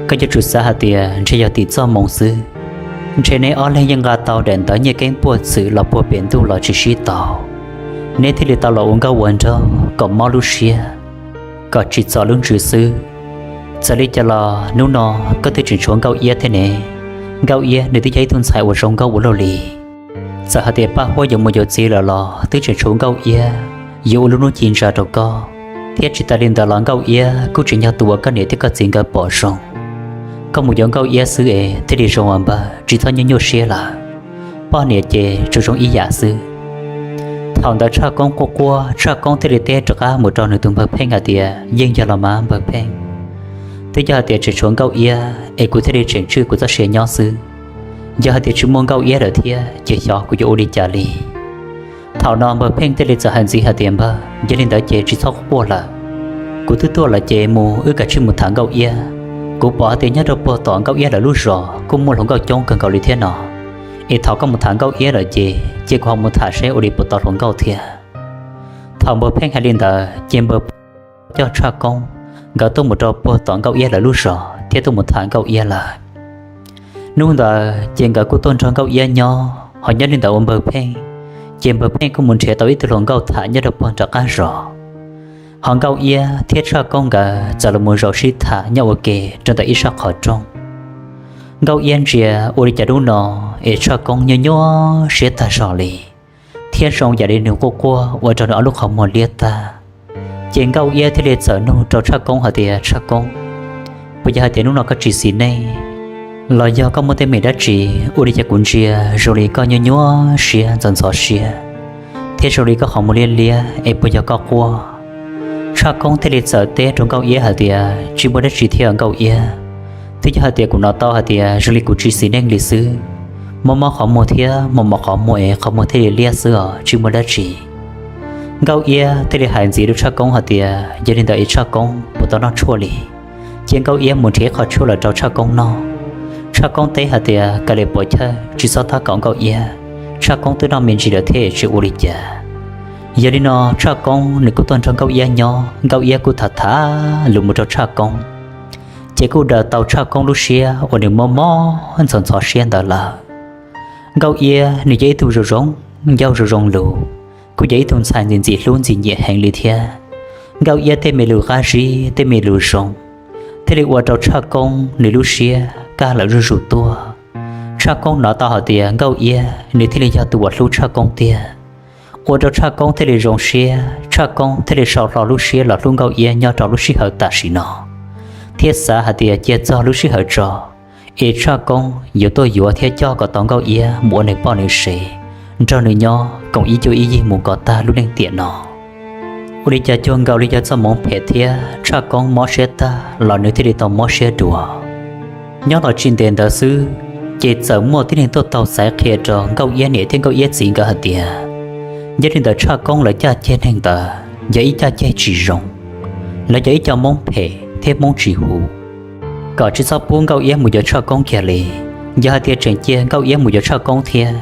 Koj yuav tsum xav hais tias ntshe yog tim txoj moo xwb. Ntshe neb ob leeg yeej nqa tau daim ntawv nyiaj keeb puag txwm los puag pem ntuj los tsis sib tau, neb thiaj li tau los ua nkauj ua nraug kom mob lub siab, kom tsim txom lub ntsws xwb. Txawm li cas los hnub no koj twb tseem tshuav Nkauj Iab thiab ne. Nkauj Iab nws twb yog ib tug ntxhais uas zoo nkauj ua luaj li. Txawm hais tias Paj Huab yuav mus yuav txiv lawm los twb tseem tshuav Nkauj Iab yuav ua lub hnub ci ntsa rau koj. Thiab tsis tas li ntawd los Nkauj Iab kuj tseem yog tus uas koj niam thiab koj txiv nkawd pom zoo. Koj mus yuav Nkauj Iab xwb es thiaj li zoo as npawg, tsis txhob nyuaj nyuaj siab lawm. Poj niam ces tsuas zoo ib yam xwb. Thaum ntawd Tshaj Koob quaj quaj, Tshaj Koob thiaj li teb rov qab mus rau nws tus Npawg Pheej hais tias, Yeej yog los mas Npawg Pheej, twb yog hais tias tseem tshuav Nkauj Iab es kuv thiaj li tseem tswj kuv txoj sia nyob xwb. Yog hais tias tsis muaj Nkauj Iab lawm thiab ces xyov kuv yuav ua li cas li. Thaum no Npawg Pheej thiaj li txawm hais ntxiv hais tias, Npawg, yog li ntawd ces tsis txhob quaj lawm. Kuv twb tuaj lawm ces mus wb kav tsij mus tham Nkauj Iab. Kuv pom hais tias nyob rau puag tom Nkauj Iab lawv lub zos kuj muaj hluas nkauj coob kawg nkaus li thiab no. Es thaum koj mus tham Nkauj Iab lawm ces cia kuv ho mus tham seb ua li puas tau hluas nkauj thiab. Thaum Npawg Pheej hais li ntawd ces Npawg Pheej coj Tshaj Koob nkawd tuaj mus rau puag tom Nkauj Iab lawv lub zos thiab tuaj mus tham Nkauj Iab lawm. Hnub ntawd ces nkawd kuj tuaj nrog Nkauj Iab nyob, ho nyob li ntawd ua Npawg Pheej, ces Npawg Pheej kuj mus nrhiav tau ib tug hluas nkauj tham nyob rau puag nram qab zos. Ho Nkauj Iab thiab Tshaj Koob nkawd txawm los mus zaum sib tham nyob ua ke rau ntawm ib sab qhov rooj. Nkauj Iab ntsia ua li cas hnub no es Tshaj Koob nyuaj nyuaj siab tag zog li, thiab zoo yam li nws quaj quaj ua rau nws ob lub qhov muag liab tag. Ces Nkauj Iab thiaj li txawm nug rau Tshaj Koob hais tias, Tshaj Koob, puas yog hais tias hnub no koj tsis xis neej, los yog koj muaj teeb meem dab tsi? Ua li cas kuv ntsia zoo li koj nyuaj nyuaj siab ntxhov ntxhov siab, thiab zoo li koj qhov muag liab liab es puas yog koj quaj? Tshaj Koob thiaj li txawm teb rau Nkauj Iab hais tias, Tsis muaj dab tsi thiab Nkauj Iab, twb yog hais tias kuv hnov tau hais tias zoo li kuv tsis xis neej li xwb, mob mob qhov muag thiab mos mos qhov muag es qhov muag thiaj li liab xwb os, tsis muaj dab tsi. Nkauj Iab thiaj li hais ntxiv rau Tshaj Koob hais tias, Yog li ntawd es Tshaj Koob puas tau noj tshuaj li? Cia Nkauj Iab mus nrhiav qhov tshuaj los rau Tshaj Koob noj. Tshaj Koob teb hais tias, Kav liam puas chawj, tsis txhob tab kaum Nkauj Iab, Tshaj Koob twb noj me ntsis lawm thiab tsis ua li cas. Yog li no Tshaj Koob nws kuj tuaj nrog Nkauj Iab nyob, Nkauj Iab kuj tham tham lus mus rau Tshaj Koob, ces kuj daws tau Tshaj Koob lub siab uas nws mob mob ntxhov ntxhov siab ntawd lawm. Nkauj Iab nws yog ib tug zoo zoo ncauj zoo zoo lus, kuj yog ib tug ntxhais ntxim ntxim hlub ntxim nyiam heev li thiab. Nkauj Iab tej me lus qab zib tej me lus zoo thiaj li ua rau Tshaj Koob nws lub siab kaj lawm zuj zus tuaj. Tshaj Koob hnov tau hais tias Nkauj Iab nws thiaj li yog tus uas hlub Tshaj Koob tiag, ua rau Tshaj Koob thiaj li zoo siab, Tshaj Koob thiaj li sau hlo lub siab los hlub Nkauj Iab nyob rau lub sij hawm tam sim no, thiab xav hais tias cia txog lub sij hawm tso es Tshaj Koob yuav tuaj yuav thiab coj kom tau Nkauj Iab mus ua nws poj nws sev, nrog nws nyob koom ib cuab ib yig mus kom tag lub neej tiam no. Ua li cas cuag nkaus li yog txoj hmoov phem thiab Tshaj Koob mob siab tag los nws thiaj li tau mob siab dua. Nyob los tsis ntev ntawd xwb, ces txawm muaj tib neeg tuaj taug xaiv qhia rau Nkauj Iab niam thiab Nkauj Iab txiv nkawd hais tias, yog li ntawd Tshaj Koob lawv caj ceg neeg ntawd yog ib caj ceg tsis zoo, lawv yog ib co Hmoob phem thiab Hmoob tsis huv, kom tsis txhob pub Nkauj Iab mus yuav Tshaj Koob kiag li. Yog hais tias tseem cia Nkauj Iab mus yuav Tshaj Koob thiab,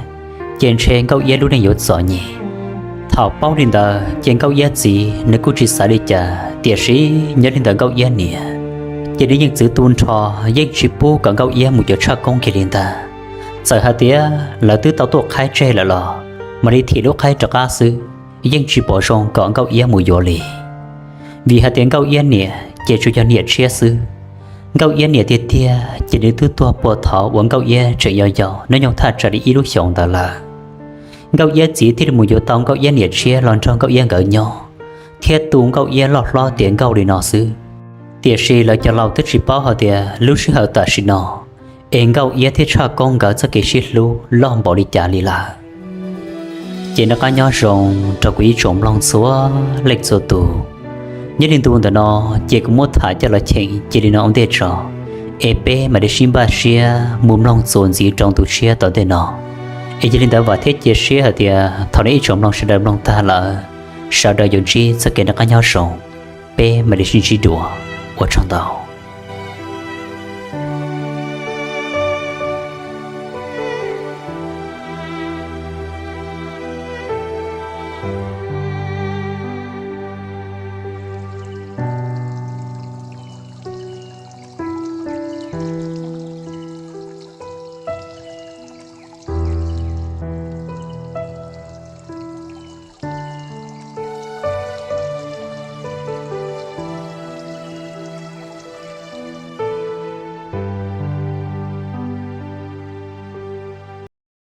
ces ntshe Nkauj Iab lub neej yuav txom nyem. Thaum paub li ntawd ces Nkauj Iab txiv nws kuj tsis xav li cas, tiam sis nyob li ntawd Nkauj Iab niam ces nws yeej txwv tu nrho, yeej tsis pub kom Nkauj Iab mus yuav Tshaj Koob kiag li ntag. Txawm hais tias lawv twb tau tuaj qhaib tseg lawm los mam li thim lub qhaib rov qab xwb, yeej tsis pom zoo kom Nkauj Iab mus yuav li. Vim hais tias Nkauj Iab niam ces tsuas yog niam tshiab xwb. Nkauj Iab niam tiag tiag ces nws twb tuag puag thaum uas Nkauj Iab tseem yau yau, hnub nyoog thaj tsam li ib lub xyoos ntawd lawm. Nkauj Iab txiv thiaj li mus yuav tau Nkauj Iab niam tshiab los nrog Nkauj Iab nkawd nyob, thiab tu Nkauj Iab loj hlob tiav nkauj li no xwb. Tiam sis lawv cov laus twb tsis paub hais tias lub sij hawm tam sim no es Nkauj Iab thiab Tshaj Koob nkawd txoj kev sib hlub loj npaum li cas li lawm. Ces noj qab nyob zoo rau kuv ib tsoom mloog txhua leej txhua tus. Nyob li ntu ntawm no ces kuv muab tham coj los cheem cia li no ua ntej tso, es peb mam li sib npaj siab mus mloog txuas ntxiv rau ntu tshiab tom ntej no. Es yog li ntawd vam thiab cia siab hais tias thaum nej ib tsoom mloog sawv daws mloog tag lawm, sawv daws yuav ntsib txoj kev noj qab nyob zoo. Peb mam li sib ntsib dua, ua tsaug ntau.